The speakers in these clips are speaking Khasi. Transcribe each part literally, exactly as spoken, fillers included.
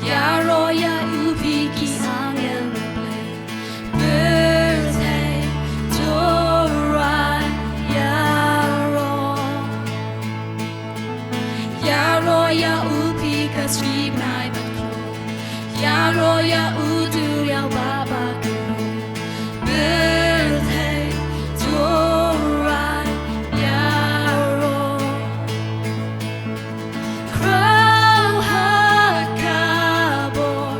Ïaroh ïa u phi ki angel U Blei. Pyrthei to rai ïaroh. Ïaroh ïa u phi ka sri bnai bad kloi. Ïaroh ïa u duriaw baba kynroh. Pyrthei to rai ïaroh. Khraw ha ka bor,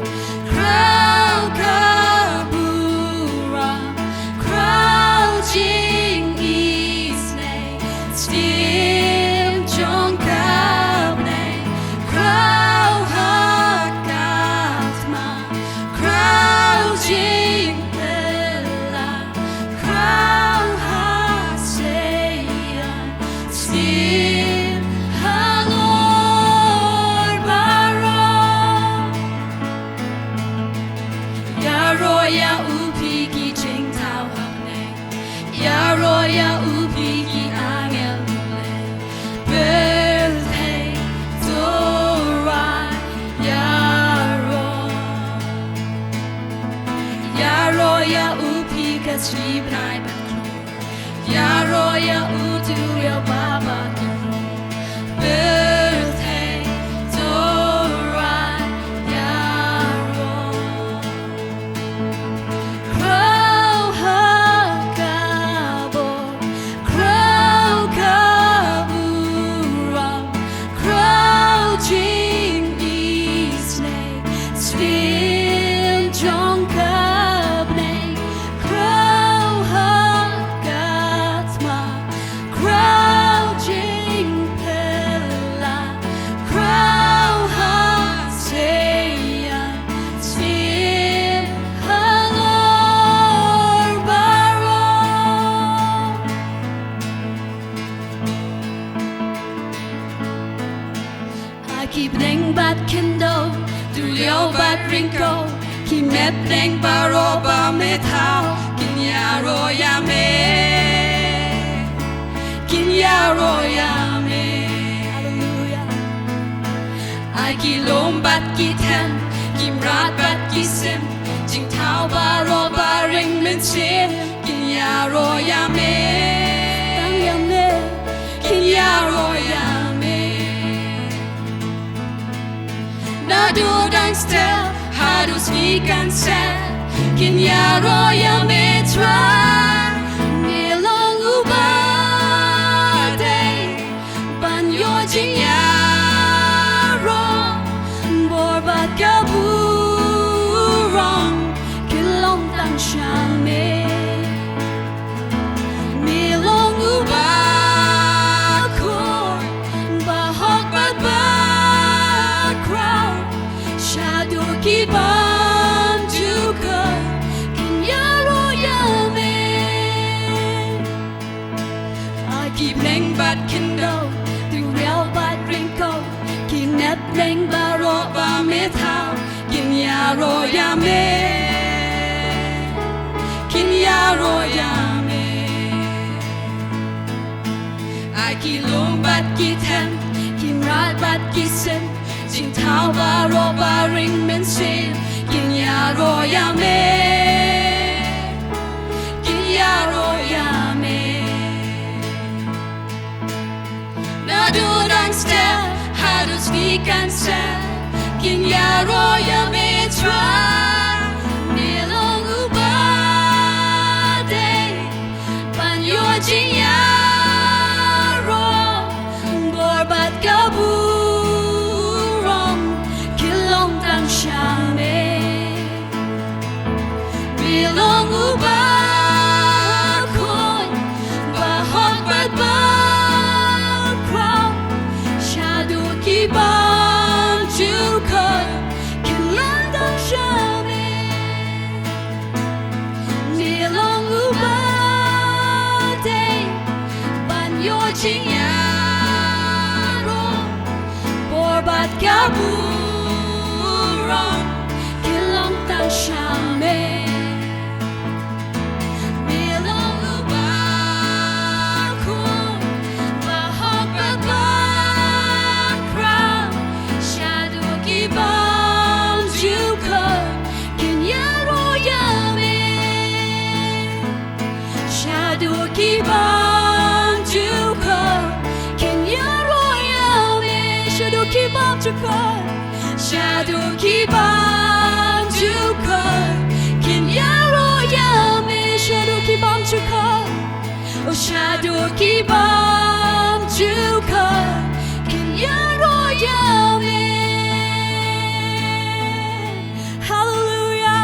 khraw ka burom, khraw jingisynei, sdien jong ka bneng, khraw ha ka thma, khraw jingpyllait, khraw ha seian, sdien halor baroh. Ïaroh ïa u phi ki jingthaw ha bneng. Ïaroh ïa u phi ki angel U Blei. Pyrthei to rai ïaroh. Ïaroh ïa u phi ka sri bnai bad kloi. Ïaroh ïa u duriaw baba kynroh. Pyrthei to rai ïaroh. Khraw ha ka bor, khraw ka burom, khraw jingisynei, sdien jong ka bneng, khraw ha ka thma, khraw jingpyllait, khraw ha seian, sdien halor baroh. Ha ki bneng bad khyndew, duriaw bad ryngkew, ki met bneng baroh ba me thaw, kin ïaroh ïa me. Kin ïaroh ïa me. Haleluya. Ha ki lum bad ki them, ki mrad bad ki sim, jingthaw baroh ba ring mynsiem, kin ïaroh ïa me. Tang ïa me. Kin ïaroh ïa me. Naduh dang step haduh sngi kan sep, kin ïaroh ïa me Trai. Me long uba dei ban ïoh jingïaroh, bor bad ka burom kin long tang sha me. Me long uba khuid, ba hok bad ba khraw, shaduh ki bym ju khuid kin ïaroh ïa me. Ha ki bneng bad khyndew, duriaw bad ryngkew, ki met bneng baroh ba me thaw, kin ïaroh ïa me. Kin ïaroh ïa me. Ha ki lum bad ki them, ki mrad bad ki sim, jingthaw baroh ba ring mynsiem, kin ïaroh ïa me. Kin ïaroh ïa me. Naduh dang step haduh sngi kan sep, kin ïaroh ïa me Trai. Me long uba dei ban ïoh jingïaroh, bor bad ka burom kin long tang sha me. Me long uba khuid, ba hok bad ba khraw, shaduh ki bym ju khuid kin long tang sha me. Me long uba dei ban ïoh jingïaroh, bor bad ka burom kin long tang sha me. Me long uba khuid, ba hok bad ba khraw, shaduh Shaduh ki bymjukut, shaduh ki bymjukut kin ïaroh ïa me. Shaduh ki bymjukut, oh shaduh ki bymjukut kin ïaroh ïa me. Haleluia,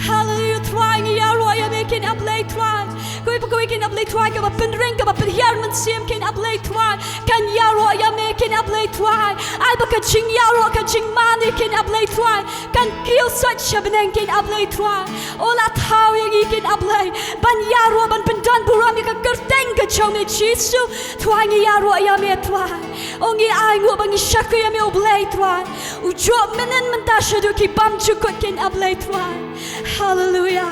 haleluia. Trai, ngi ïaroh ïa me, kin ïa Blei Trai. Kawei pa kawei kin ïa Blei Trai, kaba pynring, kaba pynhiar mynsiem kin ïa Blei Trai. Kan ïaroh ïa me kin ïa Blei Trai. Ai ba ka jingïaroh, ka jingmane kin ïa Blei Trai. Kan kiew sait sha bneng kin ïa Blei Trai. Oh la thaw ïa ngi kin ïa Blei ban ïaroh, ban pyndon burom ïa ka kyrteng ka jong me Jisu. Trai, ngi ïaroh ïa me Trai. Oh ngi ai nguh ba ngi shakri ïa me U Blei Trai. U juh mynnin mynta shaduh ki bymjukut kin ïa Blei Trai. Haleluia.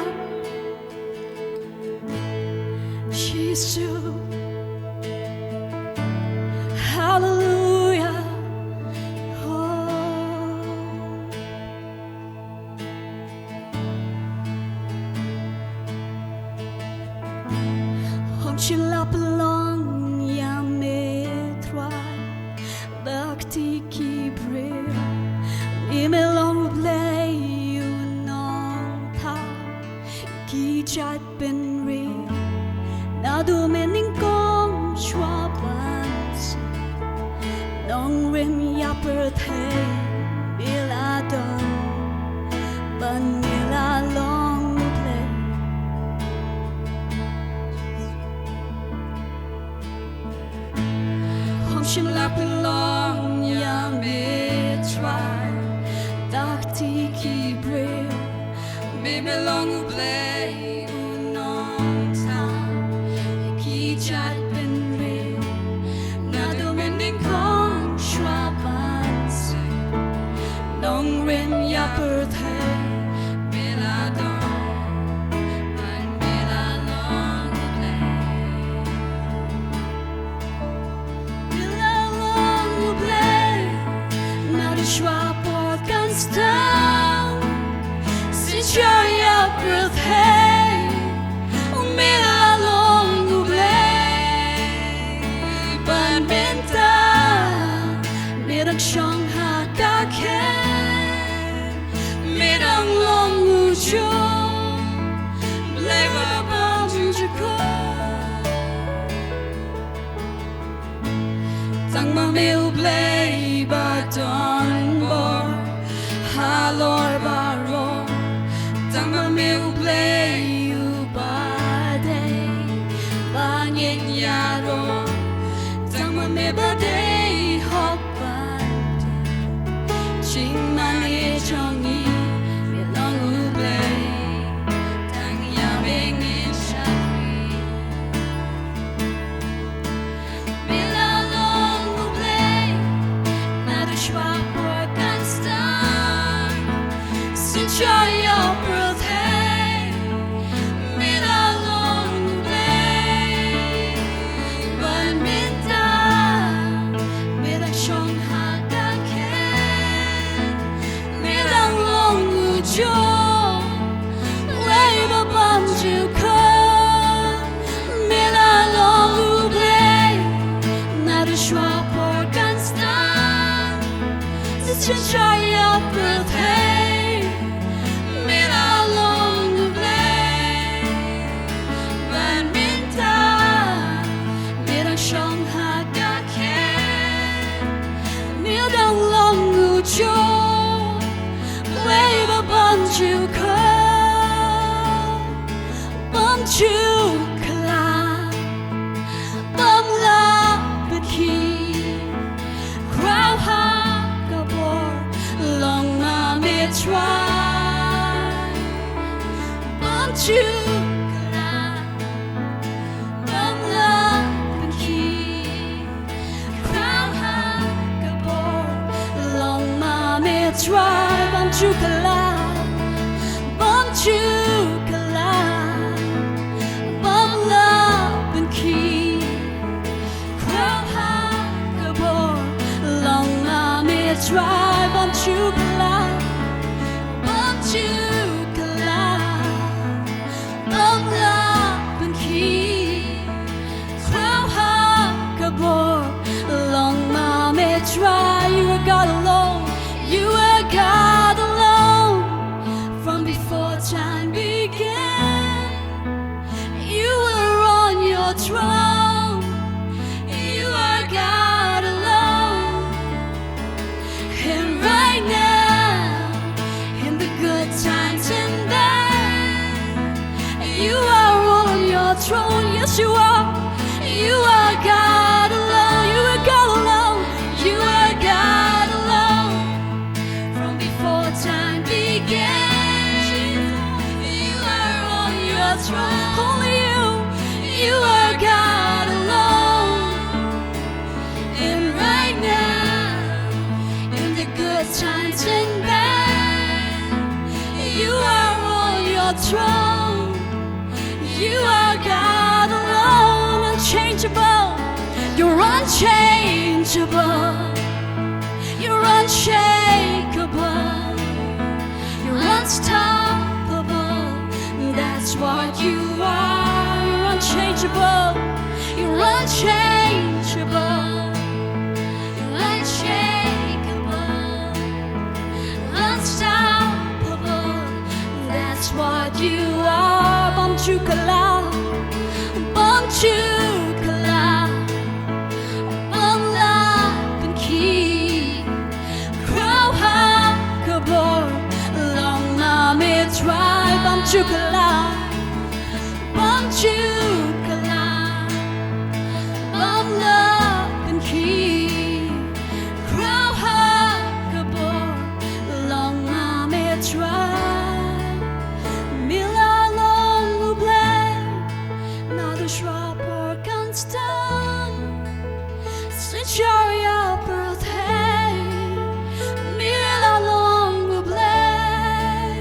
Jisu. Haleluia. Oh. Hom shym la pynlong ïa me Trai da kti ki briew. Me, me long U Blei u nongthaw ki jait bynriew. Naduh mynnyngkong shuwa ban seng nongrim ïa pyrthei, me la don bad me la long U Blei. Hom shym la pynlong ïa me Trai da kti ki briew. Me, me long U Blei u nongthaw ki jait bynriew. Naduh mynnyngkong shuwa ban seng nongrim ïa pyrthei, me la don bad me la long U Blei. Me la long U Blei naduh shuwa por kan sdang. Synshar ïa pyrthei, me la long U Blei. Bad mynta me dang shong ha ka khet, me dang long u juh, Blei ba bymjukut. Tang ma me U Blei ba don bor halor baroh. Tang ma me U Blei uba dei ba ngin ïaroh. Tang ma me ba dei hok ban dei jingmane jong ngi. Me long U Blei, tang ïa me ngin shakri. Me la long U Blei naduh shuwa por kan sdang. Synshar ïa pyrthei, me la long U Blei. Bad mynta me dang shong ha ka khet, me dang long u juh, Blei ba bymjukut. Me la long U Blei naduh shuwa por kan sdang. Synshar ïa pyrthei, me la long U Blei. Bad mynta me dang shong ha ka khet, me dang long u juh, Blei ba bymjukut. Bym ju kylla, bym lah pynkhih. Khraw ha ka bor, long ma me Trai. Bym ju kylla, bym lah pynkhih. Khraw ha ka bor, long ma me Trai. Bym ju kylla, bym ju kylla, bym lah pynkhih. Khraw ha ka bor, long ma me Trai. Bym ju kylla, bym ju kylla, bym lah pynkhih. Khraw ha ka bor, long ma me Trai. Strong. You are God alone, unchangeable. You're unchangeable. You're unshakable. You're unstoppable. That's what you are. You're unchangeable. You're unchangeable. You're unshakable. Unstoppable. That's what you are. Bam jukala. Bam jukala. Bam la pynki. Kraw ha ka bor. Long ma me Trai. Bam jukala. Bam jukala. Bam la pynki. Kraw ha ka bor. Long ma me Trai. Me la long U Blei. Naduh shuwa por kan sdang. Synshar ïa pyrthei. Me la long U Blei.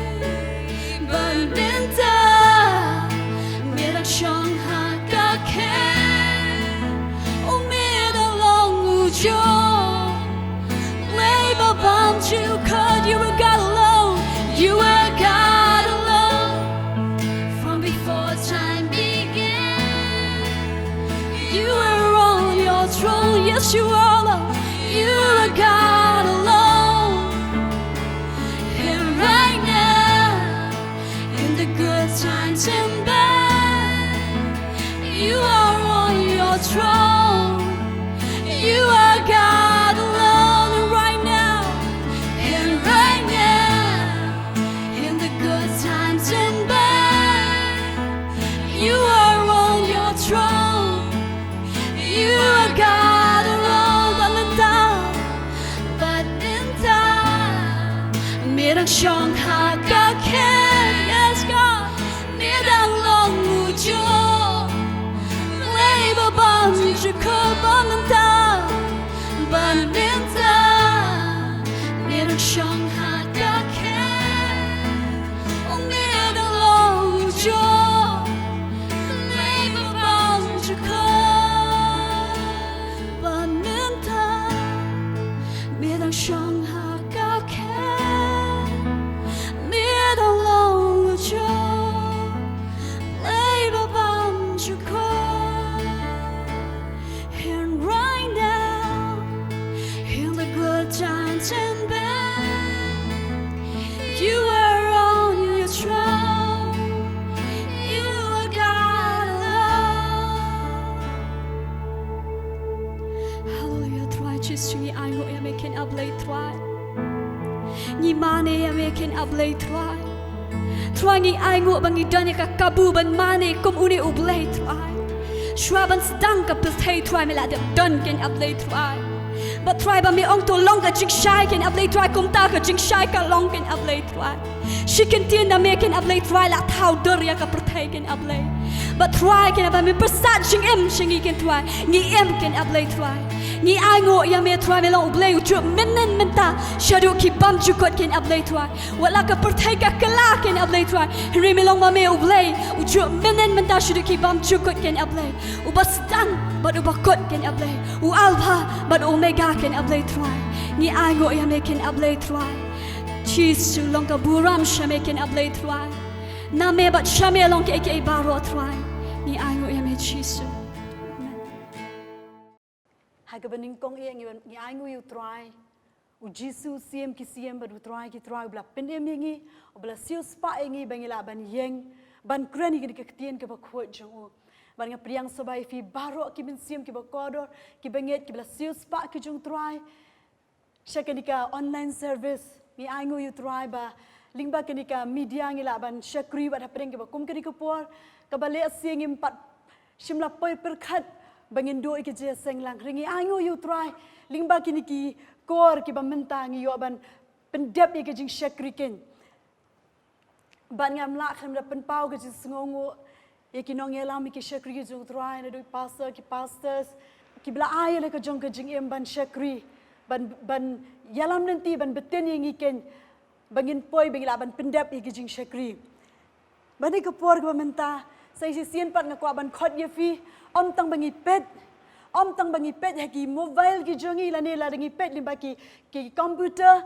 Ban bynta. Me dang shong ha ka khet. U me dang long u jong. Lei ba bam jukut, you are God alone. You are God alone. From before time began, you are on your throne. Yes, you are, Lord. You are God alone. And right now, in the good times and bad, you are on your throne. You are God alone. And right now, and right now, in the good times and bad, you are on your throne. You are God alone. Bad mynta, bad mynta, me dang shong ha ka khet. Yes, God. Me dang long u jong. Lei ba bam jukut bad mynta. Bad mynta. Me dang shong ha ka khet. Me dang long u jong. Lei ba bam jukut bad mynta. Me dang shong ha ka khet. Me dang long u jong. Lei ba bam jukut. And right now, in the good times and bad, you are on your throne. You are God alone. Hallelujah, Trai Jisu, ngi ainguh ïa me ken A Blei Trai. Ngi mane ïa me ken A Blei Trai. Trai, ngi ainguh ba ngi don ïa ka kabu ban mane kum une U Blei Trai. Shuwa ban sdang ka pyrthei Trai, me la dep don ken A Blei Trai. Bad Trai, ba me ong to long ka jingshai ken A Blei Trai, kumta ka jingshai ka long ken A Blei Trai. Shi kyntien da me ken A Blei Trai la thaw dur ïa ka pyrthei ken A Blei. Bad Trai, ken ba me pyrsad jingim sha ngi ken Trai. Ngi im ken A Blei Trai. Ngi ainguh ïa me Trai, me long U Blei u juh mynnin mynta shaduh ki bam jukut ken A Blei Trai. Wat la ka pyrthei ka kylla ken A Blei Trai, hynrei me long ma me U Blei u juh mynnin mynta shaduh ki bam jukut ken A Blei. Uba sdang bad uba kut ken A Blei. U Alpha bad Omega ken A Blei Trai. Ngi ainguh ïa me ken A Blei Trai. Jisu, long ka burom sha me ken A Blei Trai. Na me bad sha me long kiei kiei baroh Trai. Ngi ainguh ïa me Jisu. Amen. Ha kaba nyngkong ïa ngi, ngi ainguh ïa u Trai, u Jisu, Siem ki siem bad u Trai ki trai, uba la pynim ïa ngi, uba la siewspah ïa ngi ba ngi lah ban ïeng ban kren ïa kane ka ktien kaba khuid jong u. Bad nga pdiang sngewbha ïa phi baroh ki mynsiem kiba kordor, kiba ngeit, kiba la siewspah ki jong u Trai sha kane ka online service. Ngi ainguh ïa u Trai ba lyngba kane ka media ngi lah ban shakri bad hapdeng kaba kum kane ka por, kaba lehse ngim pat shym la poi pyrkhat ba ngin duh ïa ka jingïaseng lang. Hynrei ngi ainguh ïa u Trai lyngba kine ki kor kiba mynta ngi ïoh ban pyndep ïa ka jingshakri ken. Bad ngam lah khlem da pynpaw ka jingsngewnguh ïa ki nongïalam, ïa ki shakri ki jong u Trai, naduh ki pastor, ki pastors, kiba la ai ïa la ka jong ka jingim ban shakri, ban, ban ïalam lynti, ban btin ïa ngi ken, ba ngin poi, ba ngin lah ban pyndep ïa ki jingshakri. Bad ha kane ka por kaba mynta, sa shisien pat nga kwah ban khot ïa phi, ym tang ba ngi peit, ym tang ba ngi peit ha ki mobile ki jong ngi lane lada ngi peit lyngba ki, ki computer,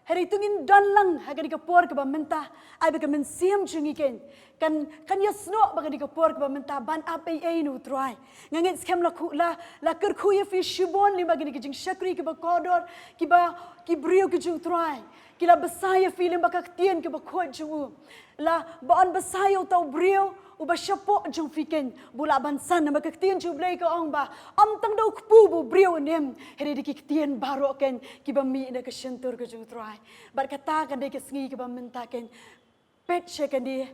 hynrei to ngin don lang ha kane ka por kaba mynta, ai ba ka mynsiem jong ngi kan, kan, kan ïasnoh ba ha kane ka por kaba mynta ban ap ei ei na u Trai. Nga ngeit skhem la khu-, la, la kyrkhu ïa phi shibun lyngba kine ki jingshakri kiba kordor, kiba, ki briew ki jong u Trai. Ki la bsa ïa phi lyngba ka ktien kaba khuid jong u. La ba yn bsa ïa uta u briew uba shapoh jong phi kan, ba u lah ban san, namar ka ktien jong u Blei ka ong ba ym tang da u kpu ba u briew un im, hynrei da ki ktien baroh kan kiba mih na ka shyntur ka jong u Trai. Bad kata kan dei ka sngi kaba mynta kan, peit sha kane,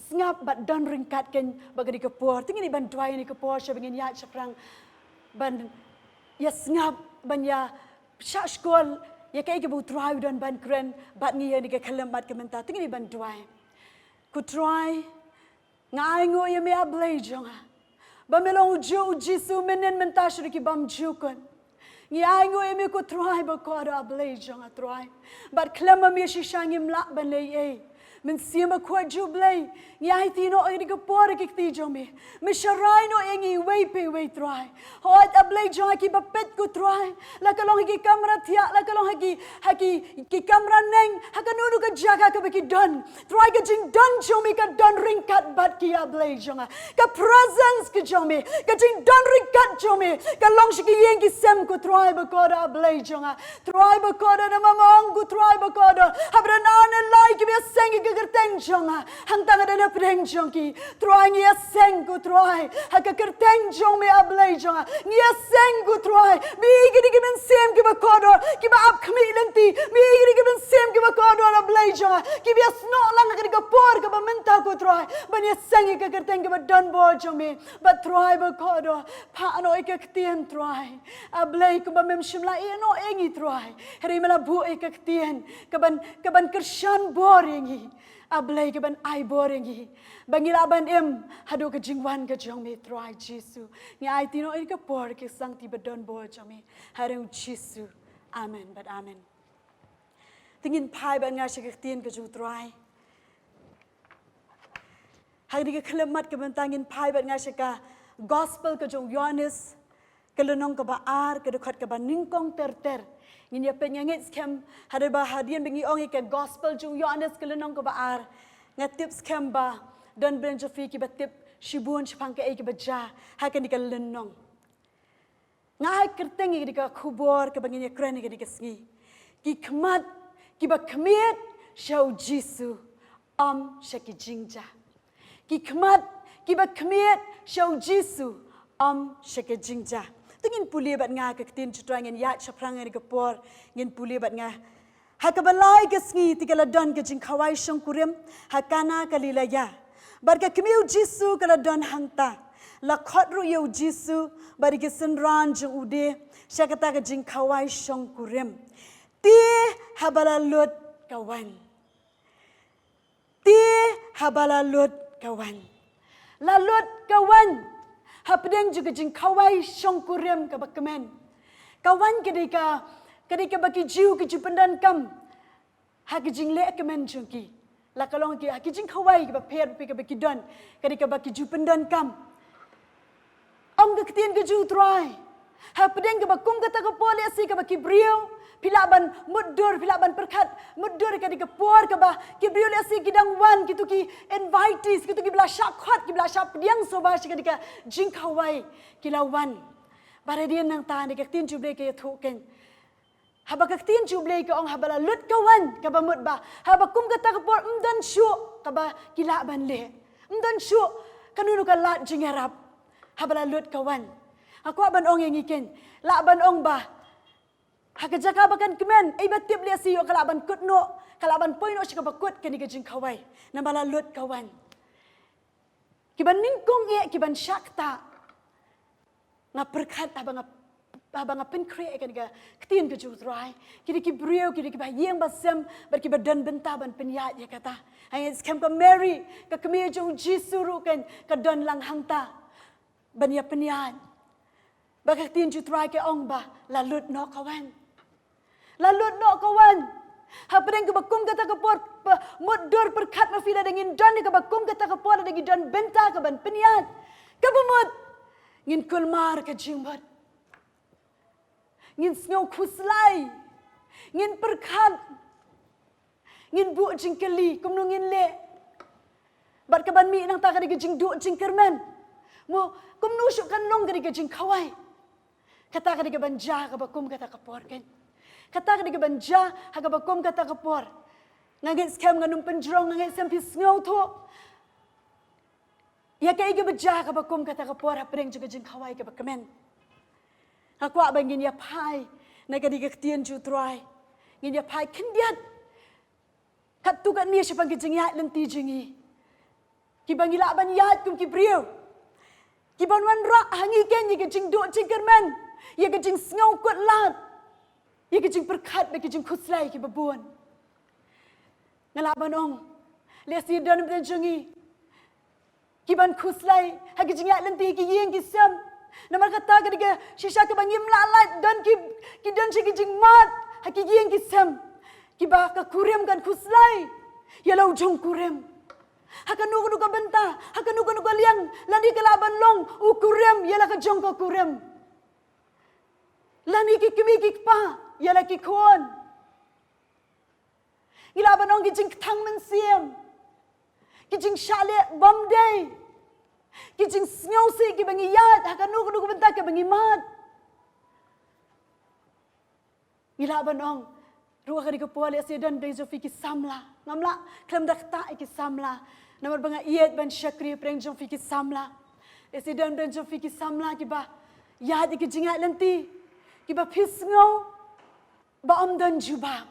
sngap bad don ryngkat kan, ba kane ka por, to ngin ïa ban duwai ha kane ka por, sha ba ngin ïaid shaphrang ban ïa sngap, ban ïa shah shkor ïa kaei kaba u Trai u don ban kren bad ngi ha kane ka khyllipmat ka mynta. To ngin ïa ban duwai. Ko Trai, nga ainguh ïa me, A Blei jong nga, ba me long ujuh u Jisu mynhynnin, mynta, sha ki bymjukut. Ngi ainguh ïa me, ko Trai bakordor, A Blei jong nga, Trai. Bad khlem ma me shisha ngim lah ban leh ei ei. Mynsiem Bakhuid jong u Blei, ngi aiti noh ïa kane ka por ha ki kti jong me. Me sharai noh ïa ngi iwei pa iwei, Trai. Hooid, A Blei jong nga, kiba peit, ko Trai, la ka long ha ki kamra thiah, la ka long ha ki, ha ki, ki kamra neng, ha kano kano ka jaka kaba ki don, Trai, ka jingdon jong me ka don ryngkat bad ki, A Blei jong nga. Ka presence ka jong me, ka jingdon ryngkat jong me, ka long sha ki ïing ki sem, ko Trai bakordor, A Blei jong nga. Trai bakordor, namar me ong, ko Trai bakordor, haba don ar ne lai kiba ïaseng ïa ka kyrteng jong nga, hangta nga don hapdeng jong ki. Trai, ngi ïaseng, ko Trai, ha ka kyrteng jong me, A Blei jong nga. Ngi ïaseng, ko Trai, me ïohi kine ki mynsiem kiba kordor, kiba ap khmih lynti, me ïohi kine ki mynsiem kiba kordor, A Blei jong nga, kiba ïasnoh lang ha kane ka por kaba mynta, ko Trai, ban ïaseng ïa ka kyrteng kaba donbor jong me. Bad Trai bakordor, phah noh ïa ka ktien, Trai. A Blei, kumba mem shym la ïehnoh ïa ngi, Trai, hynrei me la buh ïa ka ktien kaban, kaban kyrshan bor ïa ngi. A Blei, kaban ai bor ïa ngi, ba ngi lah ban im haduh ka jingwan ka jong me, Trai Jisu. Ngi aiti noh ïa ka por, ka sangti ba donbor jong me, ha kyrteng u Jisu. Amen bad amen. To ngin phai bad nga sha ka ktien ka jong u Trai. Ha kane ka khyllipmat ka mynta ngin phai bad nga sha ka Gospel ka jong u Ïoannis, ka lynnong kaba ar, ka dkhot kaba nyngkong ter ter. Ngin ïa peit, nga ngeit skhem, haba hadien ba ngi ong ïa ka Gospel jong u Ïoannis ka lynnong kaba ar, nga tip skhem ba don bun jong phi kiba tip shibun shaphang kaei kaba jia ha kane ka lynnong. Nga ai kyrteng ïa kane ka khubor kaba ngin ïa kren ha kane ka sngi: Ki khmat kiba khmied sha u Jisu, ym sha ki jingjia. Ki khmat kiba khmied sha u Jisu, ym sha ki jingjia. To ngin pule bad nga ka ktien jong u Trai, ngin ïaid shaphrang ha kane ka por, ngin pule bad nga. Ha kaba lai ka sngi te ka la don ka jingkhawai shongkurim ha Kana Galilea. Bad ka kmie u Jisu ka la don hangta. La khot ruh ïa u Jisu bad ïa ki synran jong u de sha kata ka jingkhawai shongkurim. Te haba la lut ka wan. Te haba la lut ka wan. La lut ka wan hapdeng jong ka jingkhawai shongkurim kaba kmen. Ka wan ka dei ka, ka dei kaba ki Jiw ki ju pyndonkam ha ki jingleh kmen jong ki. La ka long ki, ha ki jingkhawai kiba pher bapher kaba ki don, ka dei kaba ki ju pyndonkam. Ong ka ktien ka jong u Trai, hapdeng kaba kum kata ka por lehse kaba ki briew, phi lah ban mutdur, phi lah ban pyrkhat mutdur, ka dei ka por kaba ki briew lehse ki dang wan, kito ki invitees, kito kiba la shah khot, kiba la shah pdiang sngewbha sha kane ka jingkhawai, ki la wan. Bad hadien nangta, kane ka ktien jong u Blei ka ïathuh kein. Haba ka ktien jong u Blei ka ong, haba la lut ka wan, kaba mut ba haba kum kata ka por ym don shuh kaba ki lah ban leh. Ym don shuh kano kano ka lad jingïarap haba la lut ka wan. Nga kwah ban ong ïa ngi kein, lah ban ong ba ha ka jaka ba kan kmen, ei ba tip lehse ïoh ka lah ban kut noh, ka lah ban poi noh sha kaba kut kane ka jingkhawai, namar la lut ka wan. Kiban nyngkong eh, kiban shah ktah. Nga pyrkhat haba nga, haba nga pynkhreh ïa kane ka ktien ka jong u Trai, ki dei ki briew, ki dei kiba ïeng ba sem bad kiba don bynta ban pynïaid ïa kata. Nga ngeit skhem ka Mary, ka kmie jong u Jisu ruh kein, ka don lang hangta ban ïa pynïaid. Bad ka ktien jong u Trai ka ong ba la lut noh ka wan. La lut noh ka wan. Hapdeng kaba kum kata ka por, mutdur pyrkhat ma phi, lada ngin don ïa kaba kum kata ka por, lada ngin don bynta kaban pynïaid, kaba mut ngin kulmar ka jingmut. Ngin sngew khuslai. Ngin pyrkhat. Ngin buh jingkylli kumno ngin leh. Bad kaban mih nangta ka dei ka jingduh jingkyrmen. Mo, kumno shuh kan long ka dei ka jingkhawai. Kata ka dei kaban jia ha kaba kum kata ka por, kan. Kata ka dei kaban jia ha kaba kum kata ka por. Nga ngeit skhem ngan ym pynjrong, nga ngeit skhem phi sngewthuh ïa kaei kaba jia ha kaba kum kata ka por hapdeng jong ka jingkhawai kaba kmen. Nga kwah ba ngin ïa phai na ka dei ka ktien jong U Trai. Ngin ïa phai khyndiat. Katto katne shaphang ki jingïaid lynti jong ngi, kiba ngi lah ban ïaid kum ki briew, kiban wanrah ha ngi, kan, ïa ka jingduh jingkyrmen, ïa ka jingsngew kut lad, ïa ka jingpyrkhat bad ka jingkhuslai kiba bun. Nga lah ban ong, lehse don bynta jong ngi kiban khuslai ha ki jingïaid lynti ha ki ïing ki sem. Namar kata ka dei ka shisha kaba ngim lah lait, don ki, ki don shisha ki jingmad ha ki ïing ki sem, kiba ka kurim kan khuslai ïa la u jong kurim. Ha kano kano ka bynta, ha kano kano ka liang, lane ka lah ban long u kurim ïa la ka jong ka kurim, lane ki kmie ki kpa ïa la ki khun. Ngi lah ban ong ki jingkthang mynsiem, ki jingshah leh bymdei, ki jingsngewsih kiba ngi ïaid ha kano kano ka bynta kaba ngi mad. Ngi lah ban ong ruh ha kane ka por, lehse don bynta jong phi ki samla. Ngam lah khlem da ktah ïa ki samla, namar ba nga ïeit ban shakri hapdeng jong phi ki samla. Lehse don bynta jong phi ki samla kiba ïaid ïa ki jingïaid lynti kiba phi sngew ba ym don jubab.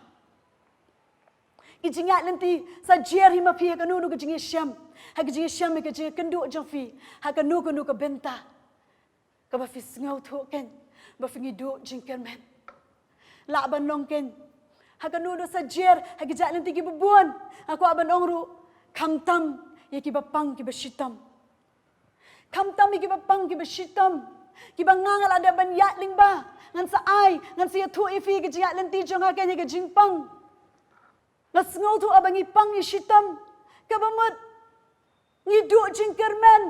Ki jingïaid lynti sa jer hi ma phi ha kano kano ka jingïashem, ha ka jingïashem, ha ka jingïakynduh jong phi, ha kano kano ka bynta kaba phi sngewthuh, kan, ba phi ngi duh jingkyrmen. Lah ban long, kan, ha kano kano sa jer ha ki jingïaid lynti kiba bun. Nga kwah ban ong ruh, khamtam ïa kiba pang kiba shitom. Khamtam ïa kiba pang kiba shitom, kiba nga nga la dep ban ïaid lyngba. Ngan sa ai, ngan sa ïathuh ïa phi ka jingïaid lynti jong nga, kan, ïa ka jingpang. Nga sngewthuh haba ngi pang ngi shitom, kaba mut ngi duh jingkyrmen.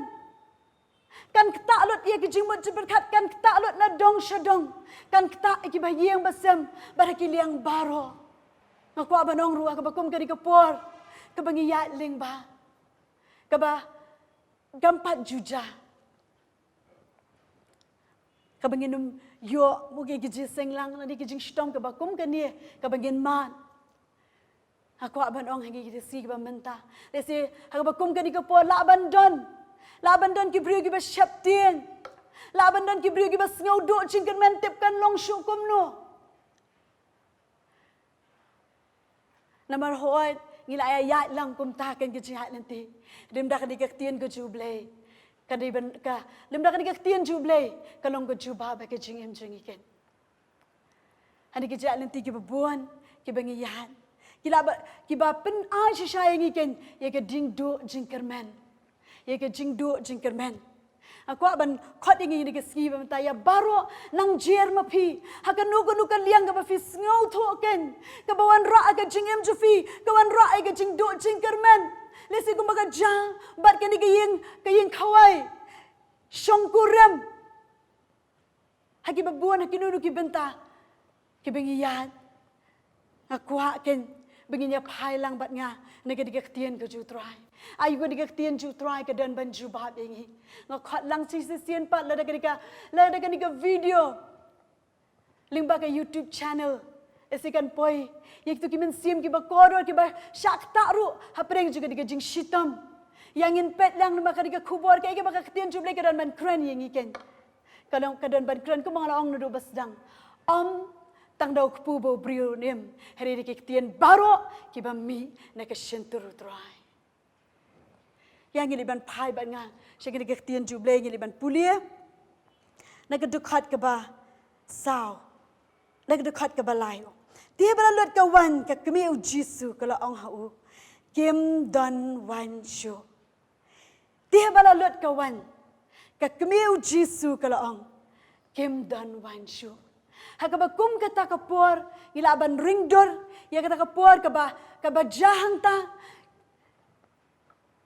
Kan ktah lut ïa ki jingmut jingpyrkhat, kan ktah lut na dong sha dong, kan ktah ïa kiba ïing ba sem bad ha ki liang baroh. Nga kwah ban ong ruh ha kaba kum kane ka por kaba ngi ïaid lyngba, kaba kam pat ju jia, kaba ngin ym ïoh mo ki jingseng lang, lane ki jingshitom kaba kum kane kaba ngin mad. Nga kwah ban ong ha kine ki sngi kiba mynta, lehse ha kaba kum kane ka por lah ban don, lah ban don ki briew kiba sheptieng, lah ban don ki briew kiba sngew duh jingkyrmen, tip kan long shuh kumno. Namar hooid ngi la ïa ïaid lang kumta, kan, ki jingïaid lynti. Lymda kane ka ktien ka jong U Blei ka dei ban, ka, lymda kane ka ktien jong U Blei ka long ka jubab ha ka jingim jong ngi, kan. Ha kine ki jingïaid lynti kiba bun kiba ngi ïaid, ki lah ba, kiba pynai shisha ïa ngi, kan, ïa ka jingduh jingkyrmen. Ïa ka jingduh jingkyrmen. Nga kwah ban khot ïa ngi ha kine ki sngi ba mynta, ïa baroh, nang jer ma phi ha kano kano ka liang kaba phi sngewthuh, kan, kaba wanrah ha ka jingim jong phi, ka wanrah ïa ka jingduh jingkyrmen. Lehse kumba ka jia bad kane ka ïing, ka ïing khawai, shongkurim, ha kiba bun, ha kino kino ki bynta kiba ngi ïaid. Nga kwah, kan, ba ngin ïa phai lang bad nga na kane ka ktien ka jong U Trai. Ai, kane ka ktien jong U Trai ka don ban jubab ïa ngi. Nga khot lang shisien pat, lada kane ka, lada kane ka video lyngba ka YouTube channel, lehse kan poi ïa kito ki mynsiem kiba kordor, kiba shah ktah ruh hapdeng jong kane ka jingshitom. Ïa ngin peit lang namar kane ka khubor, kaei kaba ka ktien jong U Blei ka don ban kren ïa ngi, kan. Ka long, ka don ban kren, kumba nga la ong naduh ba sdang. Ym tang da u kpu ba u briew un im, hynrei da ki ktien baroh kiba mih na ka shyntur U Trai. Ïa ngi leit ban phai bad nga sha kane ka ktien jong U Blei, ngi leit ban pule na ka dkhot kaba saw, na ka dkhot kaba lai. Te haba la lut ka waiñ, ka kmie U Jisu ka la ong ha u, kim don waiñ shuh. Te haba la lut ka waiñ, ka kmie U Jisu ka la ong, kim don waiñ shuh. Ha kaba kum kata ka por, ngi lah ban ring dur ïa kata ka por kaba, kaba jia hangta.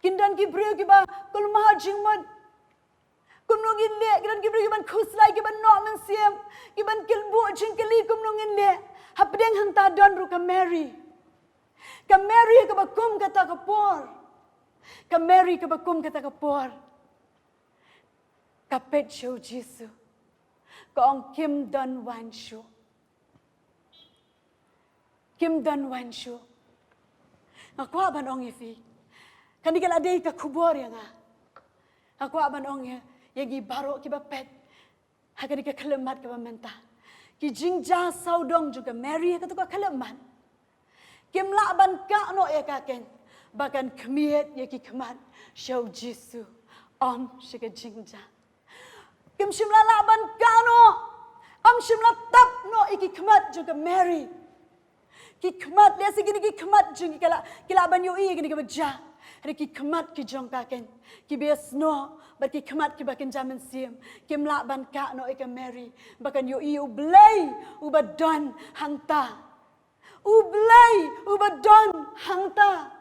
Kin don ki briew kiba kulmar jingmut. Kumno ngin leh, ki don ki briew kiban khuslai, kiban noh mynsiem, kiban kylbuh jingkylli, kumno ngin leh. Hapdeng hangta don ruh ka Mary. Ka Mary kaba kum kata ka por. Ka Mary kaba kum kata ka por. Ka peit sha u Jisu. Ka ong, kim don waiñ shuh. Kim don waiñ shuh. Nga kwah ban ong ïa phi. Kane ka la dei ka khubor ïa nga. Nga kwah ban ong ïa, ïa ngi baroh kiba peit ha kane ka khyllipmat kaba mynta. Ki jingjia sawdong jong ka Mary ha kato ka khyllipmat. Kim lah ban kah noh ïa ka keiñ ba kan khmied ïa ki khmat sha u Jisu. Ym sha ka jingjia. Kim shym la lah ban kah noh. Ym shym la tap noh ïa ki khmat jong ka Mary. Ki khmat, lehse kine ki khmat jong ki, ki lah, ki lah ban ïohi ïa kine kiba jia. Hynrei ki khmat ki jong ka keiñ, kiba ïasnoh bad ki khmat kiba kynja mynsiem. Kim lah ban kah noh ïa ka Mary ba kan ïohi ïa u Blei uba don hangta. U Blei uba don hangta.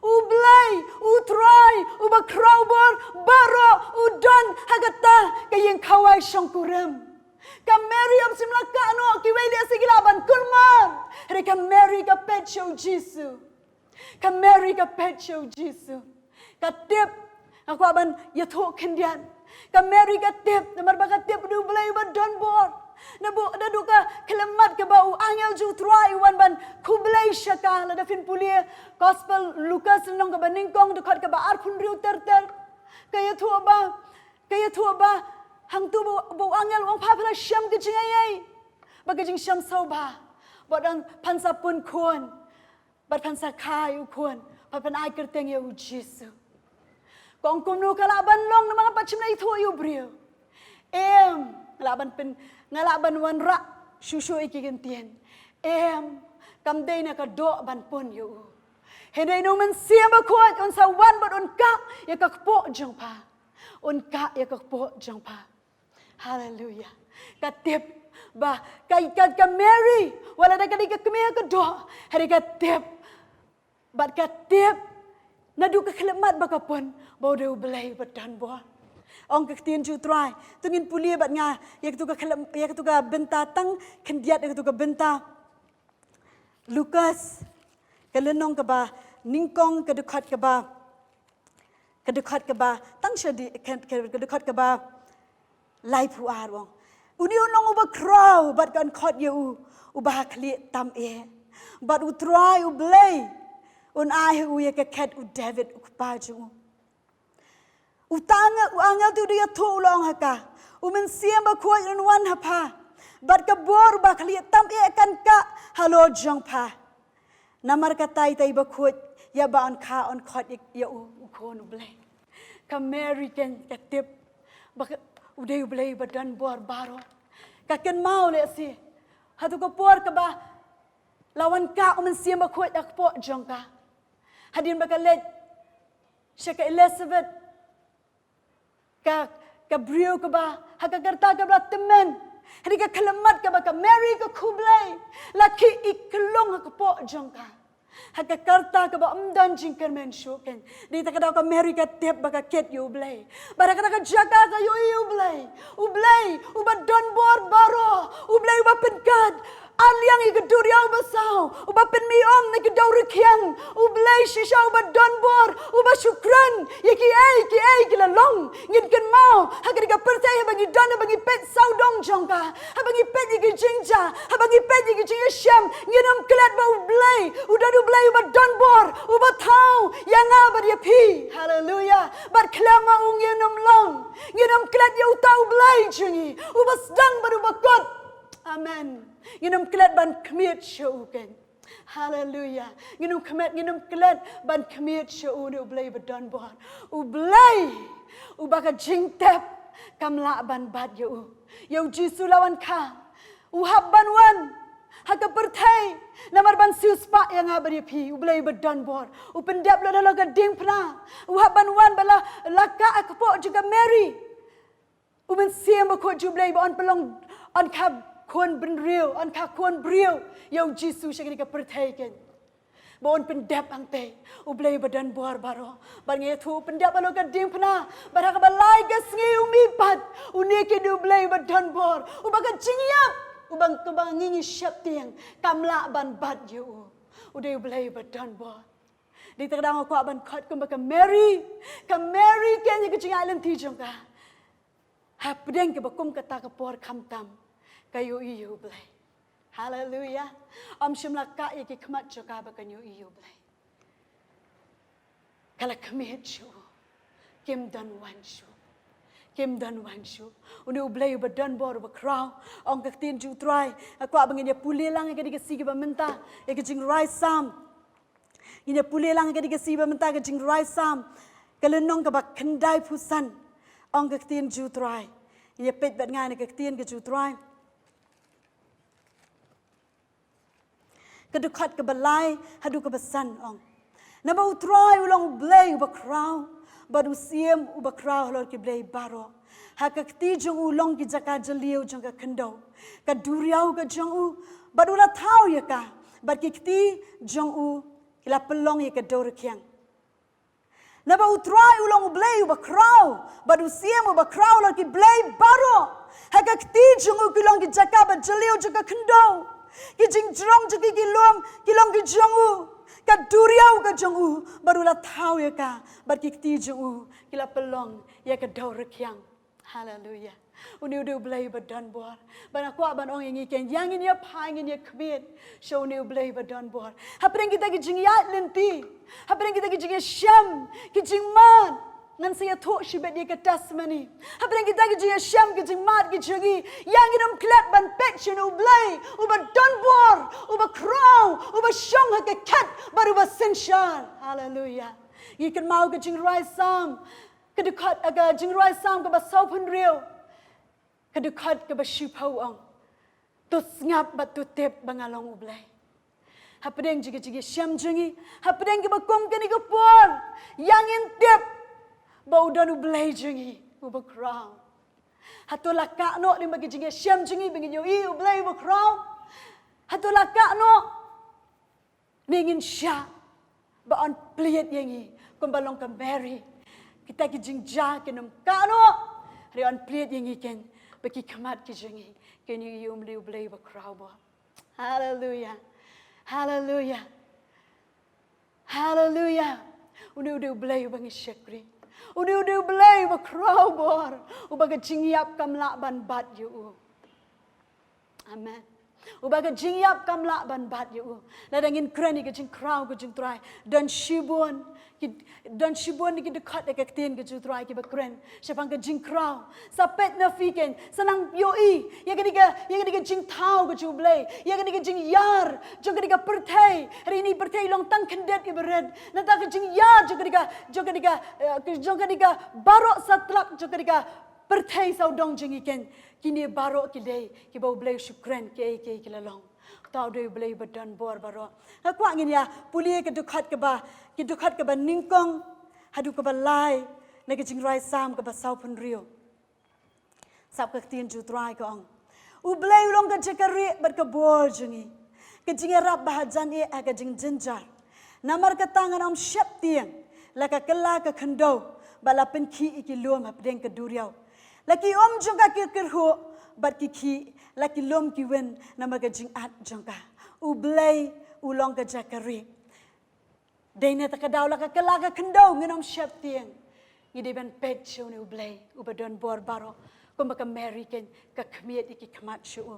U Blei, u Trai uba khraw bor baroh, u don ha kata ka ïing khawai shongkurim. Ka Mary ym shym la kah noh, kiwei lehse ki lah ban kulmar. Hynrei ka Mary ka peit sha u Jisu. Ka Mary ka peit sha u Jisu. Ka tip, nga kwah ban ïathuh khyndiat. Ka Mary ka tip, namar ba ka tip u dei u Blei uba don bor. Naduh, naduh ka khyllipmat kaba u angel jong u Trai u wan ban khublei sha ka, lada phin pule Gospel Lukas lynnong kaba nyngkong, dkhot kaba arphew hynriew ter ter. Ka ïathuh ba, ka ïathuh ba hangto ba, ba u angel u ong, pha, pha la shem ka jingaiei bad ka jingshem sawbha. Bad phan sa pun khun. Bad phan sa kha ïa u khun, bad phan ai kyrteng ïa u Jisu. Ka ong, kumno ka lah ban long, namar nga pat shym la ïathuh ïa u briew. Em, nga lah ban pyn, nga lah ban wanrah shuh shuh ïa ki kyntien. Em, kam dei na ka doh ban pun ïa u. Hynrei na u Mynsiem Bakhuid un sa wan bad un kah ïa ka kpoh jong pha. Un kah ïa ka kpoh jong pha. Haleluia. Ka tip ba ka, ka, ka Mary, wat la da ka dei ka kmie ka doh, hynrei ka tip. Bad ka tip naduh ka khyllipmat ba ka pun ba u dei u Blei uba don bor. Ong ka ktien jong u Trai. To ngin pule bad nga ïa katu ka khyllip, ïa katu ka bynta tang khyndiat, ïa katu ka bynta. Lukas, ka lynnong kaba nyngkong, ka dkhot kaba, ka dkhot kaba, tang sha dei, ka, ka, ka dkhot kaba laiphew ar, u ong. Une u nong uba khraw bad kan khot ïa u, uba ha khlieh tam eh. Bad u Trai u Blei un ai ha u ïa ka khet u David u kpa jong u. Uta u angel te u da ïathuh, u la ong ha ka, u Mynsiem Bakhuid un wan ha pha, bad ka bor uba ha khlieh tam eh kan kah halor jong pha. Namar kata u Trai Bakhuid ïa uba yn kha yn khot ïa u, u Khun u Blei. Ka Mary keiñ ka tip ba ka, u dei u Blei uba don bor baroh. Ka kynmaw lehse hato ka por kaba la wan kah u Mynsiem Bakhuid ha ka kpoh jong ka. Hadien ba ka leit sha ka Elizabeth, ka, ka briew kaba ha ka rta kaba la tymmen. Hynrei ka khyllipmat kaba ka Mary ka khublei, la khih i khlong ha ka kpoh jong ka. Ha ka rta kaba ym don jingkyrmen shuh keiñ. Dei ta ka daw ka Mary ka tip ba ka kit ïa u Blei. Bad ha kata ka jaka ka ïohi ïa u Blei. U Blei uba don bor baroh, u Blei uba pynkhat ar liang ïa ka duriaw basaw, uba pynmih um na ki dewrkhiang, u Blei shisha uba don bor, uba shu kren ïa kiei kiei ki la long. Ngin kynmaw ha kane ka pyrthei, haba ngi don, haba ngi peit sawdong jong ka, haba ngi peit ïa ki jingjia, haba ngi peit ïa ki jingïashem, ngin ym klet ba u Blei u don, u Blei uba don bor, uba thaw ïa nga bad ïa phi. Haleluia. Bad khlem ma u ngin ym long, ngin ym klet ïa uta u Blei jong ngi uba sdang bad uba kut. Amen. Ngin ym klet ban khmied sha u keiñ. Haleluia. Ngin ym khmied, ngin ym klet ban khmied sha u, une u Blei uba don bor. U Blei uba ka jingtep kam lah ban bat ïa u. Ïa u Jisu la wan kha, u hap ban wan ha ka pyrthei namar ban siewspah ïa nga bad ïa phi. U Blei uba don bor, u pyndep lut halor ka diengphna. U hap ban wan bad la, la kah ha ka kpoh jong ka Mary. U Mynsiem Bakhuid jong u Blei ba yn pynlong, yn kha khun bynriew, yn kha khun briew ïa u Jisu sha kane ka pyrthei keiñ. Ba un pyndep hangtei, U Blei uba don bor baroh. Bad nga ïathuh u pyndep halor ka diengphna, bad ha kaba lai ka sngi u mihpat. Une keiñ u dei U Blei uba don bor, uba ka jingïap, uba, uba ngi ngi sheptieng kam lah ban bat ïa u. U dei U Blei uba don bor. Dei ta ka daw nga kwah ban khot kumba ka Mary, ka Mary keiñ ha ka jingïaid lynti jong ka. Hapdeng kaba kum kata ka por khamtam, ka ïohi ïa U Blei. Haleluia. Ym shym la kah ïa ki khmat jong ka ba kan ïohi ïa U Blei. Ka la khmied shuh. Kim don waiñ shuh. Kim don waiñ shuh. Une U Blei uba don bor uba khraw. Ong ka ktien jong U Trai. Nga kwah ba ngin ïa pule lang ïa kane ka sngi kaba mynta, ïa ka jingrwai Salm. Ngin ïa pule lang ïa kane ka sngi ba mynta, ka jingrwai Salm, ka lynnong kaba khyndaiphew san. Ong ka ktien jong U Trai. Ngin ïa peit bad nga na ka ktien ka jong U Trai. Ka dkhot kaba lai haduh kaba san ong: Naba U Trai u long U Blei uba khraw, bad u Siem uba khraw halor ki blei baroh. Ha ka kti jong u long ki jaka jylliew jong ka khyndew. Ka duriaw ka jong u, bad u la thaw ïa ka, bad ki kti jong u ki la pynlong ïa ka dew rkhiang. Naba U Trai u long U Blei uba khraw, bad u Siem uba khraw halor ki blei baroh. Ha ka kti jong u ki long ki jaka ba jylliew jong ka khyndew. Ki jingjrong jong ki, ki lum, ki long ki jong u. Ka duriaw ka jong u, bad u la thaw ïa ka, bad ki kti jong u ki la pynlong ïa ka dew rkhiang. Haleluia. Une u dei U Blei uba don bor. Bad nga kwah ban ong ïa ngi keiñ, ïa ngin ïa phai, ngin ïa khmied sha une U Blei uba don bor. Hapdeng kita ki jingïaid lynti, hapdeng kita ki jingïashem, ki jingmad, ngan sa ïathuh shibit ïa ka testimony. Hapdeng kita ki jingïashem, ki jingmad ki jong ngi, ïa ngin ym klet ban peit sha une U Blei uba don bor, uba khraw, uba shong ha ka khet bad uba synshar. Haleluia. Ngi kynmaw ka jingrwai Salm, ka dkhot, ka jingrwai Salm kaba sawphew hynriew, ka dkhot kaba shiphew ong: To sngap bad to tip ba nga long U Blei. Hapdeng jong ka jingïashem jong ngi, hapdeng kaba kum kane ka por, ïa ngin tip ba u don U Blei jong ngi uba khraw. Hato la kah noh lyngba ka jingïashem jong ngi ba ngin ïohi U Blei uba khraw? Hato la kah noh? Ne ngin shah ba yn plied ïa ngi kumba long ka Mary? Kita ki jingjia kin ym kah noh. Hynrei yn plied ïa ngi keiñ ba ki khmat ki jong ngi kin ïohi ïa U Blei, U Blei uba khraw bor. Haleluia. Haleluia. Haleluia. Une u dei U Blei uba ngi shakri. Une u dei U Blei uba khraw bor, uba ka jingïap kam lah ban bat ïa u. Amen. Uba ka jingïap kam lah ban bat ïa u. Lada ngin kren ïa ka jingkhraw ka jong U Trai, don shibun ki, don shibun ki dkhot ha ka ktien ka jong U Trai kiba kren shaphang ka jingkhraw. Sa peit na phi keiñ, sa nang ïohi ïa kane ka, ïa kane ka jingthaw ka jong U Blei, ïa kane ka jingïar jong kane ka pyrthei. Hynrei ine i pyrthei i long tang khyndiat iba rit. Nangta ka jingïar jong kane ka, jong kane ka, eh, jong kane ka baroh satlak jong kane ka pyrthei sawdong jong ngi keiñ, kine baroh ki dei kiba U Blei u shu kren kiei kiei ki la long. Uta u dei U Blei uba don bor baroh. Nga kwah ngin ïa pule ka dkhot kaba, ki dkhot kaba nyngkong haduh kaba lai na ka jingrwai Salm kaba sawphew hynriew. Sap ka ktien jong U Trai ka ong: U Blei u long ka jaka rieh bad ka bor jong ngi, ka jingïarap ba hajan eh ha ka jingjynjar. Namar kata ngan ym sheptieng, la ka kylla ka khyndew, bad la pynkhih ïa ki lum hapdeng ka duriaw. La ki um jong ka ki kyrhuh bad ki khih, la ki lum ki win namar ka jingat jong ka. U Blei u long ka jaka rieh. Dei na kata ka daw la ka kylla ka khyndew, ngin ym sheptieng. Ngi dei ban peit sha une U Blei uba don bor baroh, kumba ka Mary keiñ ka khmied ïa ki khmat sha u.